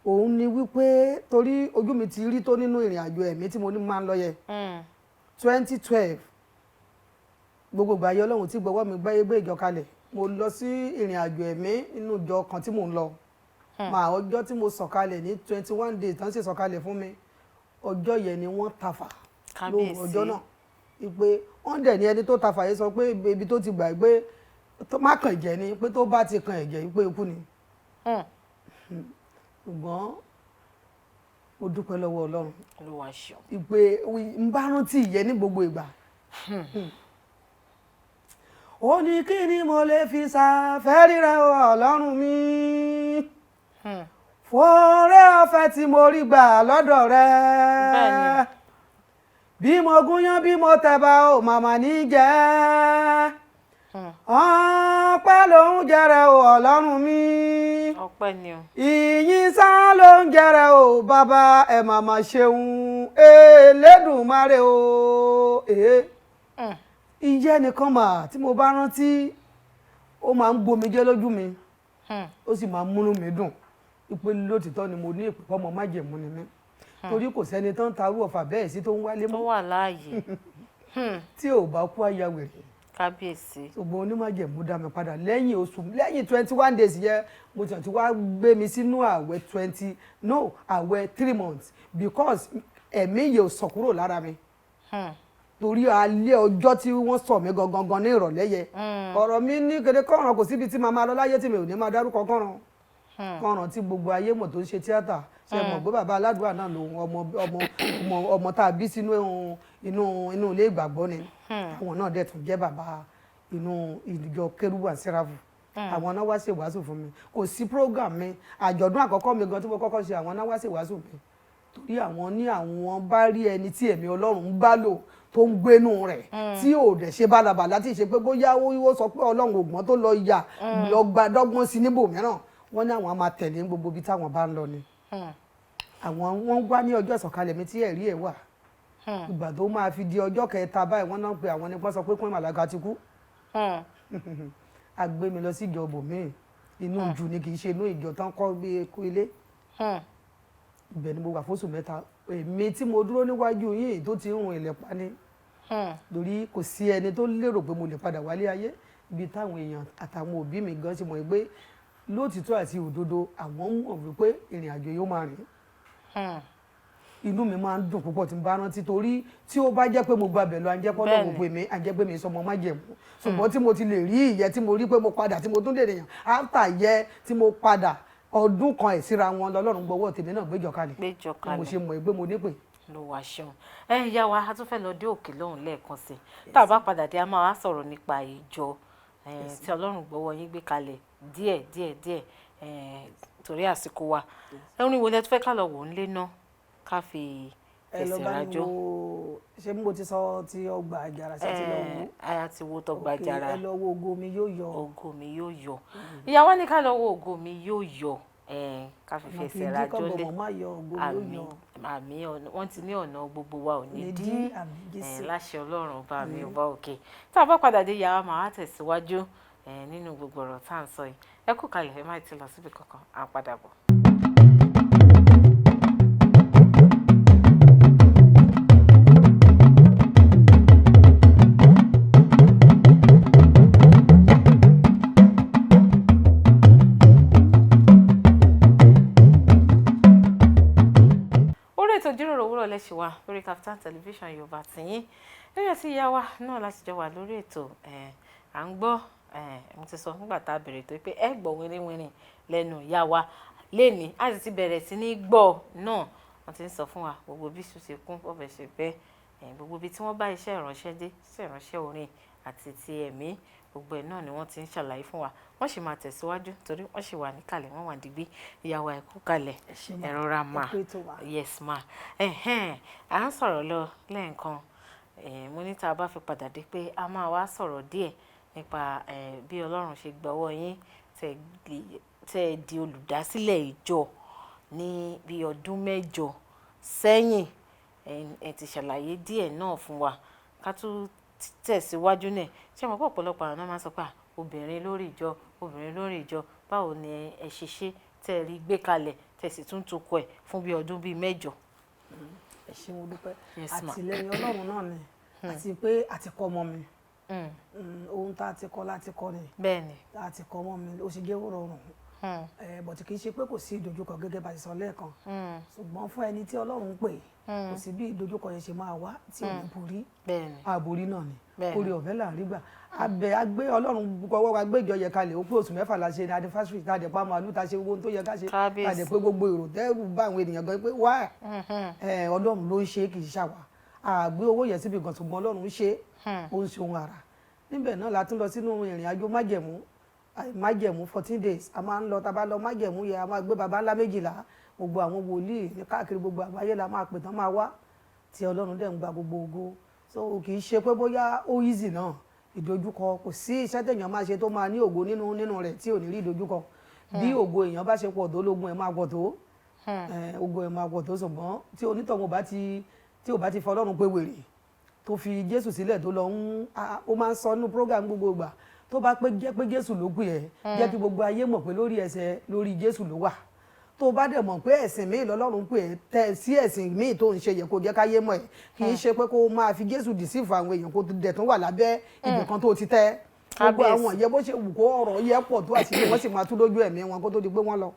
òun ni wípé torí ojú mi ti rí tó nínú ìrìn àjò ẹ̀mí tí mo ní máa ń lọ yẹ, 2012, gbogbo ìgbà ayé Ọlọ́run tí gbọ́wọ́ mi gbé ìjọ kalẹ̀, mo lọ sí ìrìn àjò ẹ̀mí nínú ìjọ kan tí mò ń lọ màá. Ọjọ́ tí mo sọ̀kalẹ̀ ní 21 days tán sì sọ̀kalẹ̀ fún mi, ọjọ́ yẹn ni wọ́n tafà lóru. Ọjọ́ náà ìpè wọ́n dẹ̀ ní ẹni tó tafà yẹn sọ pé ibi tó ti gbà pé tó má kàn ẹ̀jẹ̀ ni, pé tó bá ti kan ẹ̀jẹ̀, pé ikú ni. Ṣùgbọ́n mo dúpẹ́ lọ́wọ́ Ọlọ́run. Olúwa ṣeun. Ìpè ń bá rántí ìyẹn ní gbogbo ìgbà. Ó ní kí ni mo lè fi ṣàfẹ́rí rẹ o, Ọlọ́run mi, fọ́ọ̀rẹ́ ọ̀fẹ́ tí mo rí gbà lọ́dọ̀ rẹ. Bí mo gúnyán, bí mo tẹ̀bà, ò màmá ní jẹ́, ọpẹ́ ló ń jẹrẹ o, Ọlọ́run mi. Ọpẹ́ ni o. Ìyìn sá ló ń jẹrẹ o, bàbá ẹ màmá ṣeun Elédùmarè o. Ìyẹn nìkan mà tí mo bá rántí, ó máa ń gbomijé lójú mi, ó sì máa ń múnú mi dùn ìpè lótìtọ́ ni mo ní ìpè ọmọ májẹ̀mú ni mí, torí kò sẹ́ni tó ń tarú ọ̀fà bẹ́ẹ̀ sí tó ń wálé tó mọ́ wà láàyè. Tí ò bá kú, àyà wèrè. Kábíyèsí. Ṣùgbọ́n onímájẹ̀mú dá mi padà lẹ́yìn oṣù, lẹ́yìn 21 days yẹn. Mo ti wá gbé mi sínú àwẹ̀ twenty, no, àwẹ̀ 3 months, because ẹ̀mí yìí ò sọ kúrò lára mi, torí alẹ́ ọjọ́ tí wọ́n sọ mí gangan gan ní ìrọ̀lẹ́ yẹ, ọ̀rọ̀ mi ní kéde kọ́ran. Kò síbi tí màá máa lọ láyé tí mi ò ní máa dárúkọ kọ́ran kọ́ran tí gbogbo ayé mọ̀ tó ń ṣe tíátà. Ṣe mọ̀ pé bàbá aládùúrà náà lòun, ọmọ ọmọ ọmọ ọmọ tá a bí sínú inú ilé ìgbàgbọ́ ni. Àwọn náà dẹ̀ tún jẹ́ bàbá inú ìjọ Kérúbù àti Séráfù. Àwọn náà wá ṣe ìwàásù fún mi. Kò sí program mi, àjọ̀dún àkọ́kọ́ mi gan tí mo kọ́kọ́ ṣe, àwọn náà wá ṣe ìwàásù mi, torí àwọn ní àwọn bá rí ẹni tí ẹ̀mí Ọlọ́run ń bá lò, tó ń gbénú rẹ̀, tí ò dẹ̀ ṣe bálabàlá, tí ì ṣe pé bóyá ó sọ pé Ọlọ́run ògbọ́n tó lọ yà lọ gba dọ́gbọ́n sí níbòmíràn. Wọ́n ní àwọn á máa tẹ̀lé gbogbo ibi táwọn bá ń lọ ni. Àwọn wọ́n wá ní ọjọ́ ìsọ̀kalẹ̀ mi tí ẹ̀rí ẹ̀ wà. Ìgbà tó máa fi di ọjọ́ kẹta báyìí, wọ́n náà pé àwọn nípa sọ pé Queen Malaika ti kú. A gbé mi lọ sí ìjọ bòmíì, inú ìjù ni, kì í ṣe inú ìjọ tán kọ́ bí kú ilé. Ibẹ̀ ni mo wà fóṣù 3. Èmi tí mo dúró níwájú yín tó ti ń run ilẹ̀ pa ni, lórí kò sí ẹni tó lérò pé mo lè padà wálé ayé. Ibi táwọn èèyàn àtàwọn òbí mi gan ṣe mọ̀ pé lóòtítọ́ àti òdodo, àwọn mọ̀ wípé ìrìn àjò yóò máa rìn. Inú mi máa ń dùn púpọ̀ tí n bá rántí, torí tí ó bá jẹ́ pé mo gbàbẹ̀ lọ, àjẹpọ̀ lọ́wọ́ pé mi àjẹ́ pé mi sọmọ májẹ̀mú. Ṣùgbọ́n tí mo ti lè rí ìyẹ́ tí mo rí pé mo padà, tí mo tún lè rìnyàn after yẹ tí mo padà, ọdún kan ẹ̀ síra wọn lọ́lọ́run gbọ́wọ́ tèmi náà gbéjọ kalẹ̀. Gbéjọ Mo kalẹ̀. ṣe mọ̀ pé mo nípè. Ló wá ṣeun. Ẹ ìyá wa, a tún fẹ́ lọ dé òkè lọ́hùn lẹ́ẹ̀kan sí i. Tá a bá padà dé, a máa wá sọ̀rọ̀ nípa ìjọ tí Ọlọ́run gbọ́wọ́ yín gbé kalẹ̀ díẹ̀ díẹ̀ díẹ̀. Torí àsìkò wa, orin wo lẹ tún fẹ́ ká lọ wò ń lé ná, ká fi Ẹ lọ fẹsẹ̀ bá mi rajó? wo. Ṣé mo ti sọ ti ọgbà àjàrà sí ti lọ wò? Aya ti wo tọgbà Ok, àjàrà. Ẹ lọ wo Ògo Mi Yóò Yọ. Ògo Mi Yóò Yọ. Ìyá wa ní ká lọ wo Ògo Mi Yóò Yọ, ká fi Ọ̀nà kì í fẹsẹ̀ dí rajó kọ́bọ̀ lé. mọ́ má yọ, ògo mi yóò Àmín. yọ. Àmín. Wọ́n ti ní ọ̀nà gbogbo wa ò ní ní dí. Dí, àmín Jésù. Láṣẹ Ọlọ́run ọba mi, ọba òkè. Tá a bá padà dé, yàrá màá tẹ̀síwájú nínú gbogbo ọ̀rọ̀ tá à ń sọ yìí. Ẹ kú kalẹ̀, ẹ má ti lọ síbi kankan, à ń padà bọ̀. Orí ètò ìjíròrò òwúrọ̀ lẹ́sìn wa lórí Kaftan Television Yorùbá tìyín, lẹ́yìn tí ìyá wa náà láti jọ wà lórí ètò. À ń gbọ́. Mo ti sọ nígbà tá a bẹ̀rẹ̀ tó pé ẹ gbọ́ wínrínwínrín lẹ́nu ìyá wa lénìí, a sì ti bẹ̀rẹ̀ sí ní gbọ́ náà. Wọ́n ti ń sọ fún wa gbogbo bí iṣu ṣe kún bọ́bẹ̀ ṣe bẹ́, gbogbo ibi tí wọ́n bá iṣẹ́ ìránṣẹ́ dé, iṣẹ́ ìránṣẹ́ orin àti ti ẹ̀mí, gbogbo ẹ̀ náà ni wọ́n ti ń ṣàlàyé fún wa. Wọ́n sì máa tẹ̀síwájú torí wọ́n sì wà níkàlẹ̀, wọ́n wà digbí. Ìyá wa, ẹ kú kalẹ̀. Ẹ ṣé ma. Ẹ rọra mà. Ẹ kú ètò wa. Yes ma. Ẹ̀hẹ́n, à ń sọ̀rọ̀ lọ lẹ́ẹ̀kan. Mo ní tá a bá fi padà dé pé a máa wá sọ̀rọ̀ díẹ̀ nípa bí Ọlọ́run ṣe gbọ́wọ́ yín tẹ́ ẹ di olùdásílẹ̀ ìjọ ní bí ọdún 8 sẹ́yìn. Ẹ ti ṣàlàyé díẹ̀ náà fún wa, ká tún tẹ̀síwájú náà. Ṣé mo pé ọ̀pọ̀lọpọ̀ àwọn náà máa ń sọ pé, "Ah, obìnrin lórí ìjọ, obìnrin lórí ìjọ, báwo ni ẹ ṣe ṣe tẹ́ ẹ rí gbé kalẹ̀, tẹ́ sì tún tukọ̀ ẹ̀ fún bí ọdún bíi 8?" Ẹ ṣé, mo dúpẹ́. Yes, ma. Àtìlẹ́yìn Ọlọ́run náà ni, àti pé àti kọ́ ọmọ mi. Ohun tá a ti kọ́ láti kọ́ ni. Tá a ti kọ́ ọmọ mi, ó ṣe jẹ́ ó rọrùn. But kì í ṣe pé kò sí ìdojúkọ gẹ́gẹ́ bá ti sọ lẹ́ẹ̀kan, ṣùgbọ́n fún ẹni tí Ọlọ́run pè, kò sí bí ìdojúkọ yẹn ṣe máa wá tí ò ní borí. Àborí náà ni. Orí ọ̀fẹ́ là ń rí gbà. Abẹ agbé Ọlọ́run gbọ́wọ́ wa gbé ìjọ yẹ kalẹ̀. Ó pé oṣù 6 la ṣe ní anniversary, tá a dẹ̀ pa màálù, tá a ṣe gbogbo ohun tó yẹ ká ṣe, tá a dẹ̀ pé gbogbo èrò tẹ́rù bá àwọn ènìyàn gan pé wá. Ọlọ́run ló ń ṣe, kì í ṣàwà àgbé owó yẹn síbi gan, ṣùgbọ́n Ọlọ́run ń ṣe, ó ń ṣe ohun àrà níbẹ̀ náà. La tún lọ sínú ìrìn àjò májẹ̀mú, májẹ̀mú 14 days. A máa ń lọ, tá a bá lọ májẹ̀mú yẹn, a máa gbé baba ńlá 12, gbogbo àwọn wòlíì ní káàkiri gbogbo àgbáyé la máa pè tán máa wá, tí Ọlọ́run dẹ̀ ń gba gbogbo ògo. So kì í ṣe pé bóyá ó easy náà. Ìdojúkọ, kò sí iṣẹ́ téèyàn máa ṣe tó máa ní ògo nínú rẹ̀ tí ò ní rí ìdojúkọ. Bí ògo èèyàn bá ṣe pọ̀ tó, lógun ẹ̀ máa pọ̀ tó, ògo ẹ̀ máa pọ̀ tó. Ṣùgbọ́n tí onítọ̀hún bá ti tí ò bá ti fọlọ́run pé wèrè, tó fi Jésù sílẹ̀, tó lọ ń ó máa ń sọ nínú program gbogbo ìgbà, tó bá pé jẹ́ pé Jésù ló pè ẹ́, jẹ́ kí gbogbo ayé mọ̀ pé lórí ẹsẹ̀ lórí Jésù ló wà. Tó bá dẹ̀ mọ̀ pé ẹ̀sìn míì lọ́lọ́run pè é tẹ́ sí, ẹ̀sìn míì tó ń ṣe yẹ kó jẹ́ káyé mọ̀ ẹ́. Kì í ṣe pé kó máa fi Jésù deceive àwọn èèyàn, kó dẹ̀ tún wà lábẹ́ ibì kan tó ti tẹ́ gbogbo Kábíyèsí. àwọn ìyẹn. Bó ṣe wù kó ọ̀rọ̀ yẹ pọ̀ tó, àti wọ́n sì máa tú lójú ẹ̀mí wọn kó tó di pé wọ́n lọ.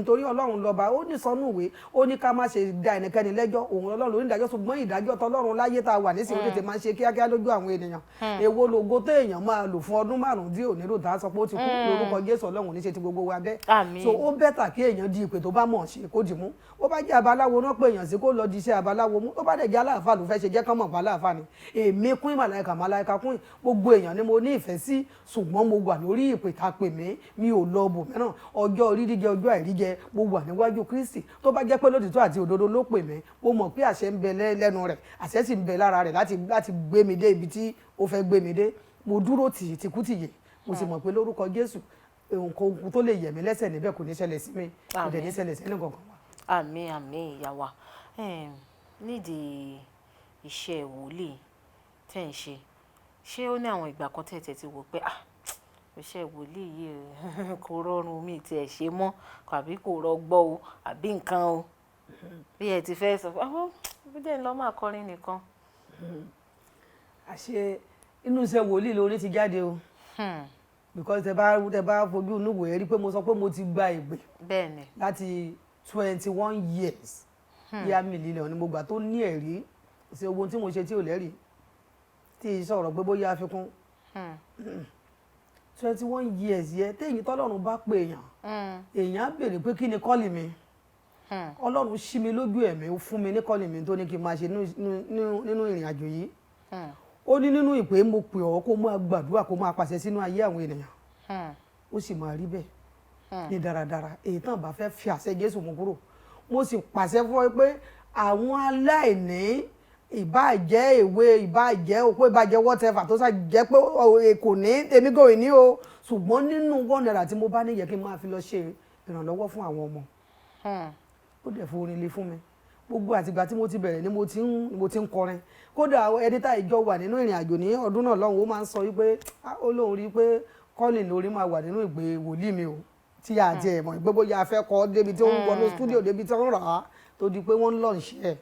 Torí Ọlọ́run lọ́ba. Ó ní sọnù ìwé, ó ní ká má ṣe da ẹnikẹ́ni lẹ́jọ́. Òun Ọlọ́run onídàájọ́, ṣùgbọ́n ìdájọ́ tọlọ́run láyé tá a wà nísìnyí, ó tètè máa ń ṣe kíákíá lójú àwọn ènìyàn. Èwo lògo tó èèyàn máa lò fún ọdún 5 tí ò ní rò tá a sọ pé ó ti kú? Lórúkọ Jésù, Ọlọ́run ò ní ṣe ti gbogbo wa bẹ́ẹ̀. Àmín. So ó better kí èèyàn di ìpè tó bá mọ̀ ṣe, kó dì mú. Ó bá jẹ́ abaláwo náà pé èèyàn sí, kó lọ di iṣẹ́ abaláwo mú. Ó bá dẹ̀ jẹ́ aláàfáà ló fẹ́ ṣe, jẹ́ kán mọ̀ pa aláàfáà ni. Èmi Queen Malaika, Malaika Queen, gbogbo èèyàn ni mo ní ìfẹ́ sí, ṣùgbọ́n mo wà lórí ìpè tá a pè mí. Mi ò lọ bò mìíràn. Ọjọ́ rírí jẹ, ọjọ́ àìrí jẹ, mo wà níwájú Kristi. Tó bá jẹ́ pé lótìtọ́ àti òdodo ló pè mí, mo mọ̀ pé àṣẹ ń bẹ lẹ́nu rẹ̀, àṣẹ sì ń bẹ lára rẹ̀ láti gbé mi dé ibi tí ó fẹ́ gbé mi dé. Mo dúró tì í tìkútìyè, mo sì mọ̀ pé lórúkọ Jésù, nǹkan tó lè yẹ̀ mí lẹ́sẹ̀ níbẹ̀ kò ní ṣẹlẹ̀ sí mi, kò dẹ̀ ní Àmín. ṣẹlẹ̀ sí ẹnì kankan wa. Àmín, àmín, ìyá wa. Nídìí iṣẹ́ wòlíì tẹ́ ń ṣe, ṣé ó ní àwọn ìgbà kan tẹ́ tẹ̀ ti wò pé, ah, iṣẹ́ wòlíì yìí kò rọrùn, mi tí ẹ ṣe mọ́, àbí kò rọgbọ o, àbí nǹkan o, bí ẹ ti fẹ́ sọ pé oh, bí dẹ̀ ń lọ máa kọrin nìkan? Àṣé inú iṣẹ́ wòlíì lórí ti jáde o, because tẹ bá fojú inú wò, ẹ rí pé mo sọ pé mo ti gba ìpè láti 21 years. Yá, mílíọ̀nù ni mo gbà tó ní ẹ̀rí sí ogun tí mo ṣe tí ò lẹ́rìí, tí ì sọ̀rọ̀ pé bóyá àfikún. 21 years yẹ téyìn tọ́lọ́run bá pè èèyàn, èèyàn á béèrè pé kí ni calling mi. Ọlọ́run ṣí mi lójú ẹ̀mí, ó fún mi ní calling mi tó ní kí n máa ṣe nínú ìrìn àjò yìí. Ó ní nínú ìpè mo pè ọ́, kó máa gbàdúrà, kó máa pàṣẹ sínú ayé àwọn ènìyàn, ó sì máa rí bẹ́ẹ̀ ní dáradára. Èyí tán bá fẹ́ fi àṣẹ Jésù mú kúrò, mo sì pàṣẹ fún ọ pé àwọn aláìní, ìbáà jẹ́ èwe, ìbáà jẹ́ opó, ìbáà jẹ́ whatever, tó sá jẹ́ pé kò ní, èmi kò ní o, ṣùgbọ́n nínú ₦1 tí mo bá ní, yẹ kí n máa fi lọ ṣe ìrànlọ́wọ́ fún àwọn ọmọ. Ó dẹ̀ fún orin le fún mi. Gbogbo àtìgbà tí mo ti bẹ̀rẹ̀ ni mo ti ń kọrin. Kódà ẹni tá ìjọ wà nínú ìrìn àjò ní ọdún náà lọ́hùn, ó máa ń sọ wípé, ah, ó lóun rí i pé calling lórí máa wà nínú ìgbé wòlíì mi o, tí a ti ẹ̀ mọ̀ pé bóyá a fẹ́ kọ́ débi tí ó ń wọnú studio, débi tí wọ́n rà á, tó di pé wọ́n ń launch ẹ̀.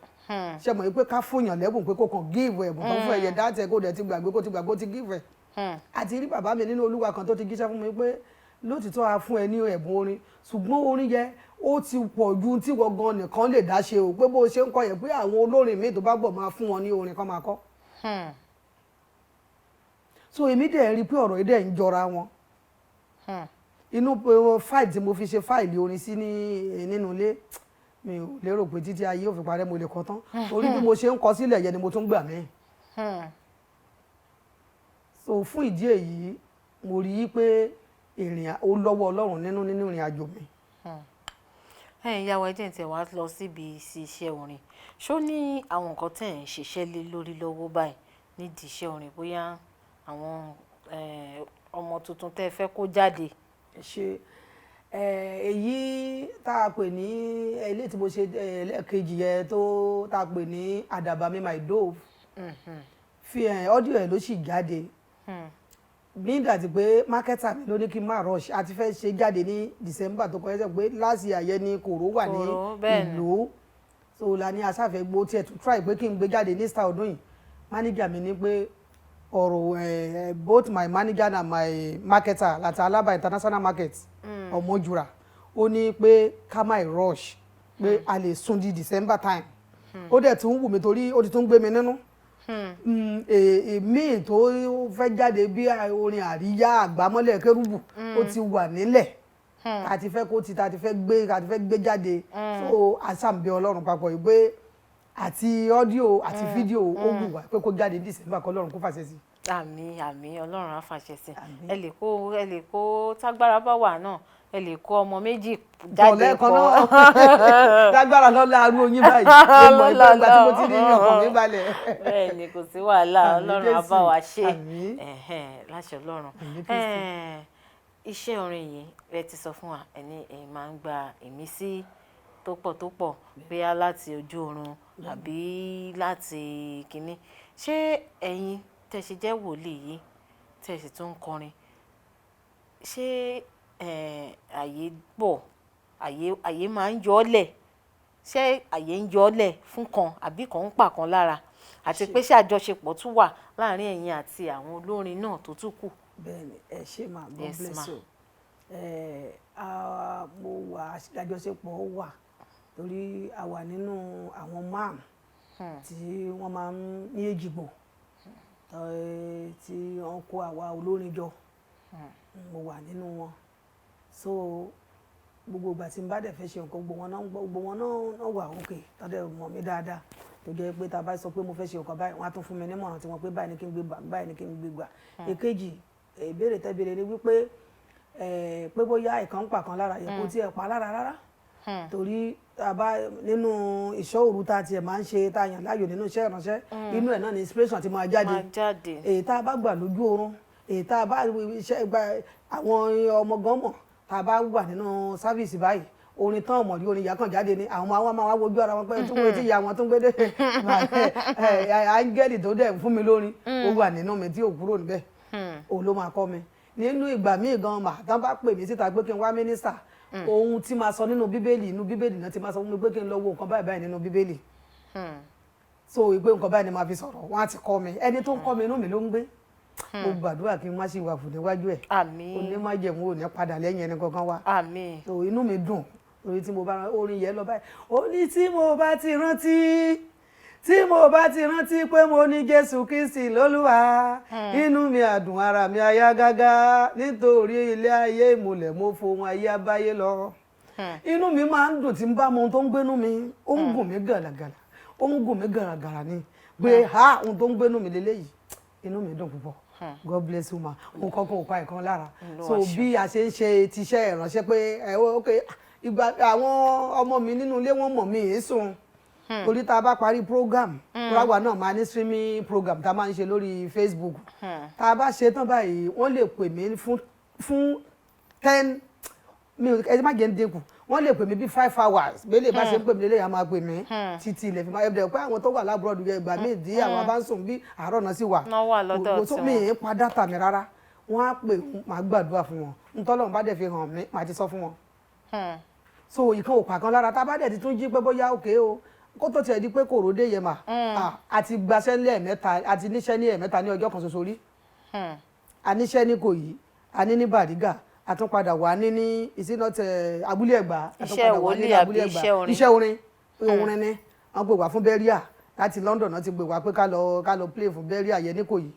Ṣe mọ̀ pé ká fúnyàn lẹ́bùn, pé kó kàn give ẹ̀bùn tó fún ẹ̀yẹ dáàtẹ̀, kó dẹ̀ ti gbàgbé, kó ti gbàgbé, ó ti give ẹ̀. Àti rí bàbá mi nínú Olúwa kan tó ti jíṣẹ́ fún mi pé lótìtọ́ a fún ẹ ní ẹ̀bùn orin, ṣùgbọ́n orin yẹn ó ti pọ̀ ju tí wọ́n gan nìkan lè dá ṣe o, pé bó ṣe ń kọ yẹn, pé àwọn olórin míì tó bá gbọ̀ máa fún wọn ní orin kan máa kọ. So èmi dẹ̀ rí i pé ọ̀rọ̀ yìí dẹ̀ ń jọra wọn. Inú fáìlì tí mo fi ṣe fáìlì orin sí ní nínú ilé mi, ò lérò pé títí ayé ò fi parẹ́ mo lè kọ tán, torí bí mo ṣe ń kọ sílẹ̀ yẹn ni mo tún gbà mí. So fún ìdí èyí, mo rí i pé ìrìn ó lọ́wọ́ Ọlọ́run nínú ìrìn àjò mi. Ẹ̀yin ìyá wa, ẹ jẹ́ n tiẹ̀ wá lọ síbi sí iṣẹ́ orin. Ṣó ní àwọn nǹkan tẹ̀ ń ṣiṣẹ́ lé lórí lọ́wọ́ báyìí nídìí iṣẹ́ orin, bóyá àwọn ọmọ tuntun tẹ́ fẹ́ kó jáde? Ṣe èyí tá a pè ní ilé tí mo ṣe ẹlẹ́ẹ̀kejì yẹn tó tá a pè ní Àdàbà Mi, My Dove, fi audio ẹ̀ ló sì jáde bí dàtí pé marketer mi ló ní kí n má rush. A ti fẹ́ ṣe jáde ní December tó kọjá, pé last year yẹn ni kòró wà ní Kòró, bẹ́ẹ̀ ni. ìlú. So la ní asáfẹ́ gbó tiẹ̀ tún try pé kí n gbé jáde ní star ọdún yìí. Manager mi ní pé ọ̀rọ̀ ẹ̀, both my manager and my marketer láti Alaba International Market, Ọmọjúra, ó ní pé ká má rush, pé a lè sún di December time. Ó dẹ̀ tún wù mí torí ó ti tún gbé mi nínú èmi tó fẹ́ jáde bí orin àríyá àgbámọ́lẹ̀ kérúbù, ó ti wà nílẹ̀, tá a ti fẹ́ kó ti tá a ti fẹ́ gbé tá a ti fẹ́ gbé jáde. So àṣàǹbẹ̀ Ọlọ́run papọ̀ yìí pé àti audio àti fídíò, ó wù wá pé kó jáde ní December, kọ́ Ọlọ́run kó fàṣẹ sí. Àmín, àmín, Ọlọ́run á fàṣẹ sí. Àmín. Ẹ lè kó tágbára bá wà náà, ẹ lè kó ọmọ méjì jáde lẹ́ẹ̀kan pọ̀. Náà lágbára lọ́la arú oyin báyìí, mo mọ̀ pé ìgbà tí mo ti rí ọkàn mi balẹ̀. Bẹ́ẹ̀ ni, kò sí wàhálà. Àmín. Ọlọ́run á bá Jésù. wa ṣe. Àmín. Ẹ̀hẹ́n, láṣẹ Ọlọ́run. Àmín Kristi. Iṣẹ́ orin yìí ẹ ti sọ fún wa, ẹni ẹ máa ń gba ìmísí tó pọ̀ tó pọ̀, bóyá láti ojú oorun àbí láti kínní. Ṣé ẹ̀yin tẹ́ ṣe jẹ́ wòlíì yìí, tẹ́ sì tún ń kọrin, ṣé àyè pọ̀ Àyè máa ń yọ ọ́ lẹ̀? Ṣé àyè ń yọ ọ́ lẹ̀ fún kan, àbí kan ń pa kan lára? Àti pé ṣé àjọṣepọ̀ tún wà láàrin ẹ̀yin àti àwọn olórin náà tó tún kù? Bẹ́ẹ̀ni, ẹ ṣé ma. God Yes, bless ma. you. Ẹ mo wà, àjọṣepọ̀ wà, torí a wà nínú àwọn MAN tí wọ́n máa ń ní Èjìgbò, tí wọ́n kó àwa olórin jọ. Mo wà nínú wọn. So gbogbo ìgbà tí n bá dẹ̀ fẹ́ ṣe nǹkan, gbogbo wọn náà ń gbọ́, gbogbo wọn náà wà òkè tọ́dẹ̀ mọ̀ mí dáadáa, tó jẹ́ pé tá a bá sọ pé mo fẹ́ ṣe nǹkan báyìí, wọ́n á tún fún mi nímọ̀ràn tí wọ́n pé báyìí ni kí n gbé gbà, báyìí ni kí n gbé gbà. Èkejì, ìbéèrè tẹ́ béèrè ni wípé pé bóyá ìkan ń pa kan lára yẹ, kó tiẹ̀ pa lára rárá, torí tá a bá nínú ìṣọ́ òru tá a tiẹ̀ máa ń ṣe, tá a yàn láàyò nínú iṣẹ́ ìránṣẹ́, inú ẹ̀ náà ni inspiration ti máa jáde. Máa jáde. Èyí tá a bá gbà lójú oorun, èyí tá a bá iṣẹ́ gba, àwọn ọmọ gan mọ̀, tá a bá wà nínú service báyìí, orin tán ọmọ rí, orin ìyá kan jáde ni. Àwọn ọmọ wa máa wá wojú ara wọn pé tún wọ́n ti ìyá wọn tún gbé dé. Áńgẹ́lì tó dẹ̀ fún mi lórin, ó wà nínú mi tí ò kúrò níbẹ̀, òun ló máa kọ́ mi. Nínú ìgbà míì gan mà, tán bá pè mí síta pé kí n wá minister, ohun tí máa sọ nínú Bíbélì, inú Bíbélì náà ti máa sọ fún mi pé kí n lọ wo nǹkan báyìí báyìí nínú Bíbélì. So ìpè nǹkan báyìí ni màá fi sọ̀rọ̀, wọ́n á ti kọ́ mi. Ẹni tó ń kọ́ mi, inú mi ló ń gbé. Mo gbàdúrà kí n má ṣì wà fún níwájú ẹ̀. Àmín. Onímájẹ̀mú ò ní padà lẹ́yìn ẹni kankan wa. Àmín. So inú mi dùn torí tí mo bá orin yẹn lọ báyìí, ó ní tí mo bá ti rántí, tí mo bá ti rántí pé mo ní Jésù Kristi lólúwa, inú mi àdùn, ara mi á yá gágá, nítorí ilé ayé ìmùlẹ̀ mo fohun ayé abáyé lọ. Inú mi máa ń dùn tí n bá mọ ohun tó ń gbénú mi. Ó ń gùn mí gàràgàrà, ó ń gùn mí gàràgàrà ni pé ha, ohun tó ń gbénú mi lélẹ́yìí. Inú mi dùn púpọ̀. God bless you, ma. Òun kankan ò pa ìkan lára. So bí a ṣe ń ṣe tiṣẹ́ ìránṣẹ́ pé ẹ ok, ìgbà àwọn ọmọ mi nínú ilé, wọn mọ̀ mí èé sùn, torí tá a bá parí program ráwa náà máa ní streaming program tá a máa ń ṣe lórí Facebook. Tá a bá ṣe tán báyìí, wọ́n lè pè mí fún 10 mi ò, ẹ má jẹ́ ń dínkù, wọ́n lè pè mí bí 5 hours. Bẹ́ẹ̀ bá ṣe ń pè mí lélẹ́yìn, á máa pè mí títí ilẹ̀ fi máa ẹ̀ pé àwọn tó wà l'abroad yẹn, ìgbà míì dí àwọn bá ń sùn bí àárọ̀ náà sì wà. Náà wà lọ́dọ̀ Kò tó tiwọn. mi ì pa data mi rárá. Wọ́n á pè, máa gbàdúrà fún wọn. Ntọ́lọ́run bá dẹ̀ fi hàn mí, màá ti sọ fún wọn. So ìkan ò pàkan lára. Tá a bá dẹ̀ ti tún jí pé bóyá òkè o, kó tó tiẹ̀ di pé kòrò dé yẹn mà, a ti gbaṣẹ́ ní ẹ̀mẹ́ta, a ti níṣẹ́ ní ẹ̀mẹ́ta ní ọjọ́ kan ṣoṣo rí. A níṣẹ́ ní Ìkòyí, a ní ní Bàrígà, a tún padà wà ní ìsínà tẹ Abúlé Ẹ̀gbá, a tún Iṣẹ́ padà wà ní wòlíì àbí Abúlé Ẹ̀gbá. iṣẹ́ orin? Iṣẹ́ orin, orin ni. Wọ́n pè wá fún burial láti London náà ti pè wá pé ká lọ play fún burial yẹn ní Ìkòyí.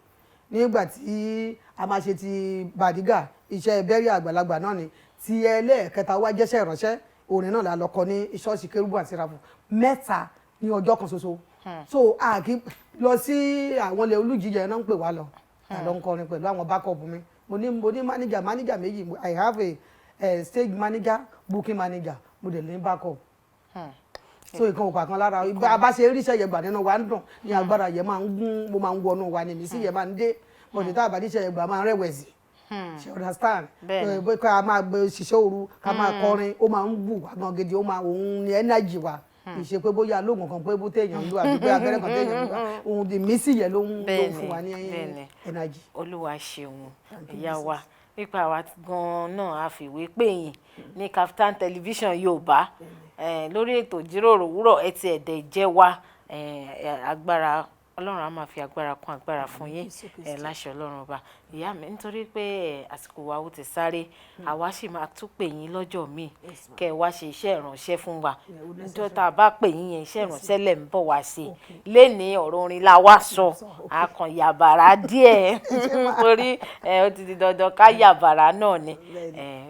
Nígbà tí a máa ṣe ti Bàrígà, iṣẹ́ burial àgbàlagbà náà ni. Ti ẹlẹ́ẹ̀kẹta wá jẹ́ṣẹ́ ìránṣẹ́, orin náà la lọ kọ ní ṣọ́ọ̀ṣì Kérúbù àti Séráfù, mẹ́ta ní ọjọ́ kan ṣoṣo. So a kì í lọ sí àwọn ilẹ̀ olújíjẹ náà ń pè wá lọ, a lọ ń kọrin pẹ̀lú àwọn backup mi. Mo ní manager méjì. I have a stage manager, booking manager, mo dẹ̀ ní backup. So ìkan òkà kan lára. Bá a bá ṣe ríṣẹ́ yẹn gbà, nínú wa ń dùn ní, agbára yẹn máa ń gún, mo máa ń wọnú wa ní, ìmísí yẹn máa ń dé. Bọ̀dé tá a bá ríṣẹ́ yẹn gbà, máa ń rẹ̀wẹ̀sì. Ṣe understand? Bẹ́ẹ̀ni. Bó ká máa gbé ṣiṣẹ́ òru, ká máa kọrin, ó máa ń wù wá gan gidi. Ó máa òun ní energy wa. Kì í ṣe pé bóyá lóògùn kan pé bó téèyàn ń lò, àbí pé abẹ́rẹ́ kan téèyàn ń lò. Òun ìmísí yẹn ló ń fún wa ní energy. Olúwa ṣeun, ìyá wa. Nípa àwa gan-an náà, a fìwé pè yín ní Kaftan Television Yorùbá lórí ètò ìjíròrò òwúrọ̀. Ẹ ti ẹ̀dẹ̀ jẹ́ wa. Agbára Ọlọ́run á máa fi agbára kún agbára fún yín. Jésù Kristi. Láṣẹ Ọlọ́run Ọba. Ìyá mi, nítorí pé àsìkò wa ó ti sáré, àwa sì máa tún pè yín lọ́jọ́ míì Yes, ma'am. kẹ́ ẹ wá ṣe iṣẹ́ ìránṣẹ́ fún wa. Yeah, ó Níjọ́ necessary. tá a bá pè yín yẹn, iṣẹ́ ìránṣẹ́ lẹ̀ ń bọ̀ wá ṣe. Lénìí, ọ̀rọ̀ orin la wá sọ. Sọ, okay. A kàn yàbàrá díẹ̀ torí ó ti di dandan ká yàbàrá náà ni.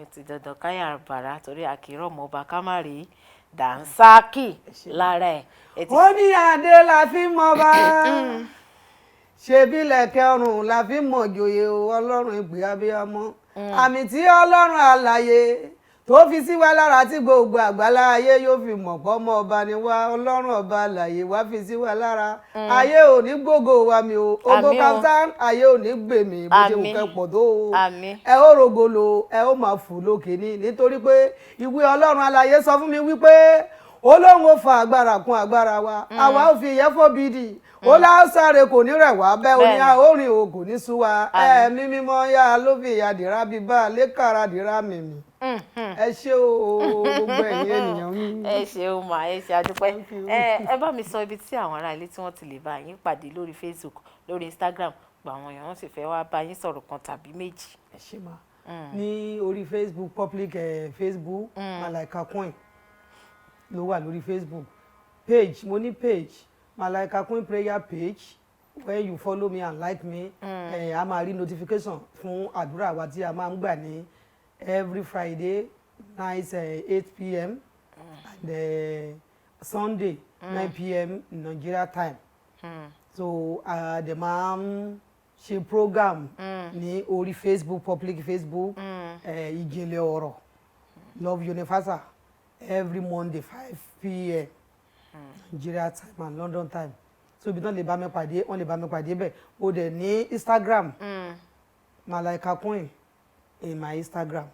Ó ti dandan ká yàbàrá torí a kì í rọ̀mọ́ ọba ká má rí dànsákì lára ẹ̀. Ẹ ti Ó ní adé la fi mọba, ṣebí lẹ̀kẹ̀ ọrùn la fi mọ̀ joyè o. Ọlọ́run ìpè abiyamọ, àmì tí Ọlọ́run àlàyé tó fi sí wa lára tí gbogbo àgbálá ayé yóò fi mọ̀ pọ́mọ ọba ni wá. Ọlọ́run ọba àlàyé wá fi sí wa lára. Ayé ò ní gbógo wa mi o, ògo Àmín o. Kaftan, ayé ò ní gbè mí bó ṣe wù Àmín. kẹ́ pọ̀ tó o. Àmín. Ẹ ó rògolo, ẹ ó máa fò lókè ní, nítorí pé ìwé Ọlọ́run alààyè sọ fún mi wípé Olóhùn ó fa agbára kún agbára wa, àwa ó fi ìyẹ́ fòbìdì, ó lásàrè kò ní rẹ̀ wá bẹ́ẹ̀, ó ní a ó rìn o, kò ní sú wa. Ẹ̀mí mímọ́ yá ló fi ìyá dìrá bíbá lẹ́kàrà dìrá mímì. Ẹ ṣé o, gbogbo ẹ̀yin ènìyàn mi. Ẹ ṣeun mà, ẹ ṣe, àdúpẹ́. Thank you. Ẹ bá mi sọ ibi tí àwọn ará ilé tí wọ́n ti lè bá yín pàdé lórí Facebook, lórí Instagram, gba àwọn èèyàn wọ́n sì fẹ́ wá bá yín sọ̀rọ̀ kan tàbí méjì. Ẹ ṣé ma. Ní orí Facebook, public Facebook, Malaika Queen ló wà lórí Facebook page. Mo ní page, Malaika Queen prayer page. When you follow me and like me, a máa rí notification fún àdúrà wa tí a máa ń gbà ní every Friday night, 8 p.m. and Sunday 9 p.m. Nigeria time. So dẹ̀ máa ń ṣe program ní orí Facebook, public Facebook, Ìjìnlẹ̀ Ọ̀rọ̀ Love Universal, every Monday 5 p.m. Nigeria time and London time. So ibi tán lè bá mi pàdé, wọ́n lè bá mi pàdé bẹ́ẹ̀. O dẹ̀ ní Instagram, Malaika Queen in my Instagram.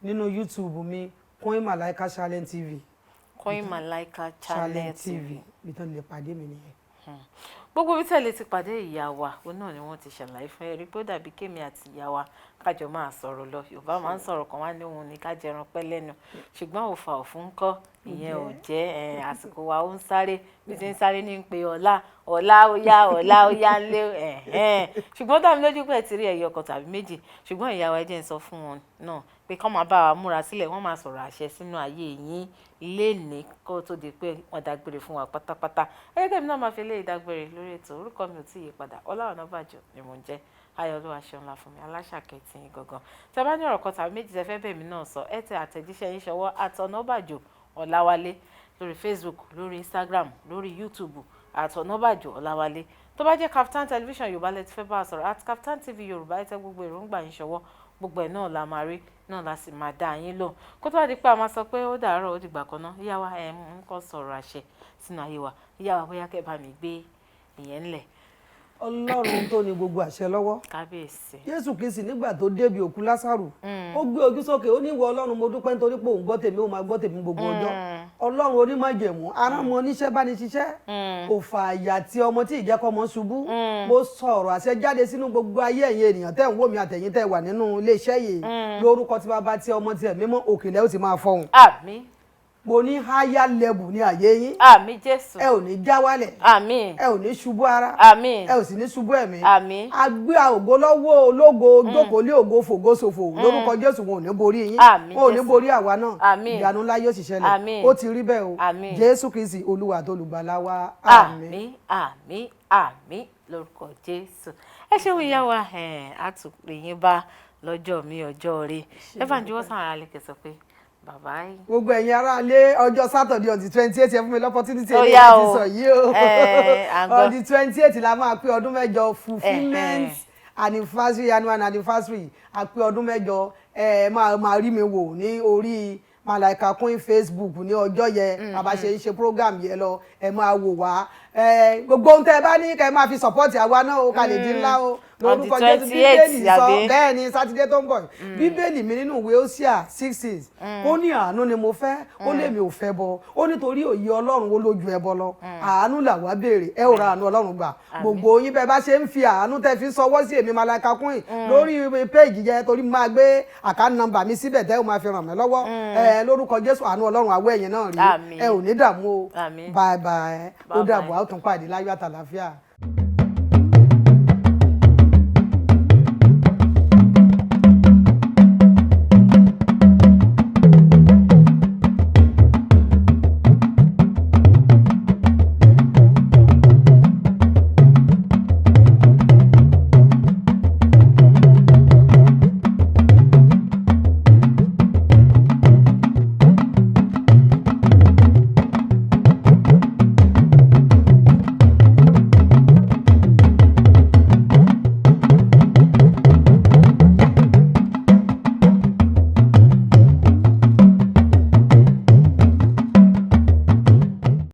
Nínú YouTube mi, Queen Malaika Challenge TV. Queen Malaika Channel Challenge TV. TV, ibi tán lè pàdé mi nìyẹn. Gbogbo bí tẹ̀lé ti pàdé ìyá wa, òun náà ni wọ́n ti ṣàlàyé fún ẹ rí pé ó dàbí kémi àti ìyá wa kájọ máa sọ̀rọ̀ lọ. Yorùbá máa ń sọ̀rọ̀ kan, wá ní òun ní ká jẹran pẹ́ lẹ́nu, ṣùgbọ́n òfà òfun kọ́ ìyẹn ò jẹ́. Àsìkò wa ó ń sáré bí ti ń sáré ní pé ọ̀la ọ̀la ó yá, ọ̀la ó yá ń lé. Ṣùgbọ́n dá mi lójú pé ẹ ti rí ẹyọ kan tàbí méjì. Ṣùgbọ́n ìyá wa, ẹ jẹ́ ń sọ fún wọn náà pé kọ́ máa bá wa múra sílẹ̀, wọ́n máa sọ̀rọ̀ àṣẹ sínú ayé yín lénìí kó tó di pé wọ́n dágbére fún wa pátápátá. Ẹ jẹ́ kí èmi náà máa fi eléyìí dágbére lórí ètò. Orúkọ mi ò tí ì yí padà, Ọlá Ọ̀nàbàjọ́ ni mò ń jẹ́. Ayọ̀ Olúwa ṣeun ńlá fún mi, aláṣàkẹ́ tí yín gangan. Tẹ́ bá ní ọ̀rọ̀ kan tàbí méjì tẹ́ fẹ́ bẹ̀ mí náà sọ, ẹ tẹ àtẹ̀jíṣẹ́ yín ṣọwọ́ @Ọ̀nàbàjọ́ Ọláwálé lórí Facebook, lórí Instagram, lórí YouTube, @Ọ̀nàbàjọ́ Ọláwálé. Tó bá jẹ́ Kaftan Television Yorùbá lẹ ti fẹ́ bá a sọ̀rọ̀, @KaftanTV Yorùbá, ẹ tẹ gbogbo èròǹgbà yín ṣọwọ́, gbogbo ẹ̀ náà la máa rí náà la sì máa dá yín lò. Kó tó wá di pé a máa sọ pé ó dàárọ̀, ó dìgbà kan náà, ìyá wa, ẹ̀ ń kọ́ sọ̀rọ̀ àṣẹ sínú ayé wa. Ìyá wa, bóyá kẹ́ bá mi gbé ìyẹn ńlẹ̀. Ọlọ́run tó ní gbogbo àṣẹ lọ́wọ́, Kábíyèsí. Jésù Kristi, nígbà tó débi òkú Lásàrù, ó gbé ojú sókè, ó ní, "Ìwọ Ọlọ́run, mo dúpẹ́ nítorí pé òun gbọ́ tèmi, ó máa gbọ́ tèmi gbogbo ọjọ́." Ọlọ́run onímájẹ̀mú, arámọ oníṣẹ́ bá ní ṣiṣẹ́, kò fà àyà tí ọmọ tí ìjẹ́kọ́ ọmọ ṣubú. Mo sọ̀rọ̀ àṣẹ jáde sínú gbogbo ayé ẹ̀yin ènìyàn tẹ́ ń wò mí àtẹ̀yin tẹ́ wà nínú iléeṣẹ́ yìí, lórúkọ tí Bàbá, tí Ọmọ, tí Ẹ̀mí Mímọ́, òkèlè ó ti máa fọhùn. Àmín. Mo ní higher level ní àyè yín. Àmín Jésù. Ẹ ò ní já wálẹ̀. Àmín. Ẹ ò ní ṣubú ara. Àmín. Ẹ ò sì ní ṣubú ẹ̀mí. Àmín. A gbé ògo lọ́wọ́ ológo jókòó lé ògo fògo ṣòfò. Lórúkọ Jésù, wọn ò ní borí yín. Àmín. Wọn ò ní Jésù. borí àwa náà. Àmín. Ìyanu ńlá yóò sì ṣẹlẹ̀. Àmín. Ó ti rí bẹ́ẹ̀ o. Àmín. Jésù Kristi Olúwa àti Olùgbàlà wa, àmín. Àmín, àmín, àmín lórúkọ Jésù. Ẹ ṣeun ìyá wa, á tún pè yín bá lọ́jọ́ mi, ọjọ́ rí. Ẹ bá ń juwọ́ sáwọn ará lẹ́kẹ̀ sọ pé bàbá yìí. Gbogbo ẹ̀yin ará ilé, ọjọ́ Saturday on the 28, ẹ fún mi l'opportunity Ó eléyìí yá láti o. sọ yìí o. À ń gbọ́. On the 28 la máa pé ọdún 8, fulfilment anniversary, annual anniversary. A pé ọdún 8. Ẹ máa máa rí mi wò ní orí Malaika Queen Facebook ní ọjọ́ yẹn. Bàbá ṣe ń ṣe program yẹn lọ, ẹ máa wò wá. Gbogbo ohun tẹ́ ẹ bá ní kẹ́ ẹ máa fi support àwa náà o, ká lè di ńlá o, On the lórúkọ Jésù. 28, Bíbélì sọ àbí? bẹ́ẹ̀ ni, Sátidé tó ń bọ̀ yìí. Bíbélì mi nínú ìwé Hósíà 6:6, ó ní àánú ni mo fẹ́, ó lèmi ò fẹ́ bọ, ó nítorí òye Ọlọ́run wo lójú ẹbọ lọ. Àánú làwa béèrè, ẹ ò ra àánú Ọlọ́run gbà. Gbogbo yín bẹ́ẹ̀ bá ṣe ń fi àánú tẹ́ fi sọwọ́ sí èmi Malaika Queen lórí péèjì yẹn, torí máa gbé account number mi síbẹ̀ tẹ́ ò máa fi ràn mí lọ́wọ́. Ẹ lórúkọ Jésù, àánú Ọlọ́run àwọ̀ ẹ̀yìn náà rí. Àmín. Ẹ ò ní dààmú o. Àmín. Bye bye, ó Bye dàbọ̀. bye. A ó tún pàdé láyọ̀ àtàlàáfíà.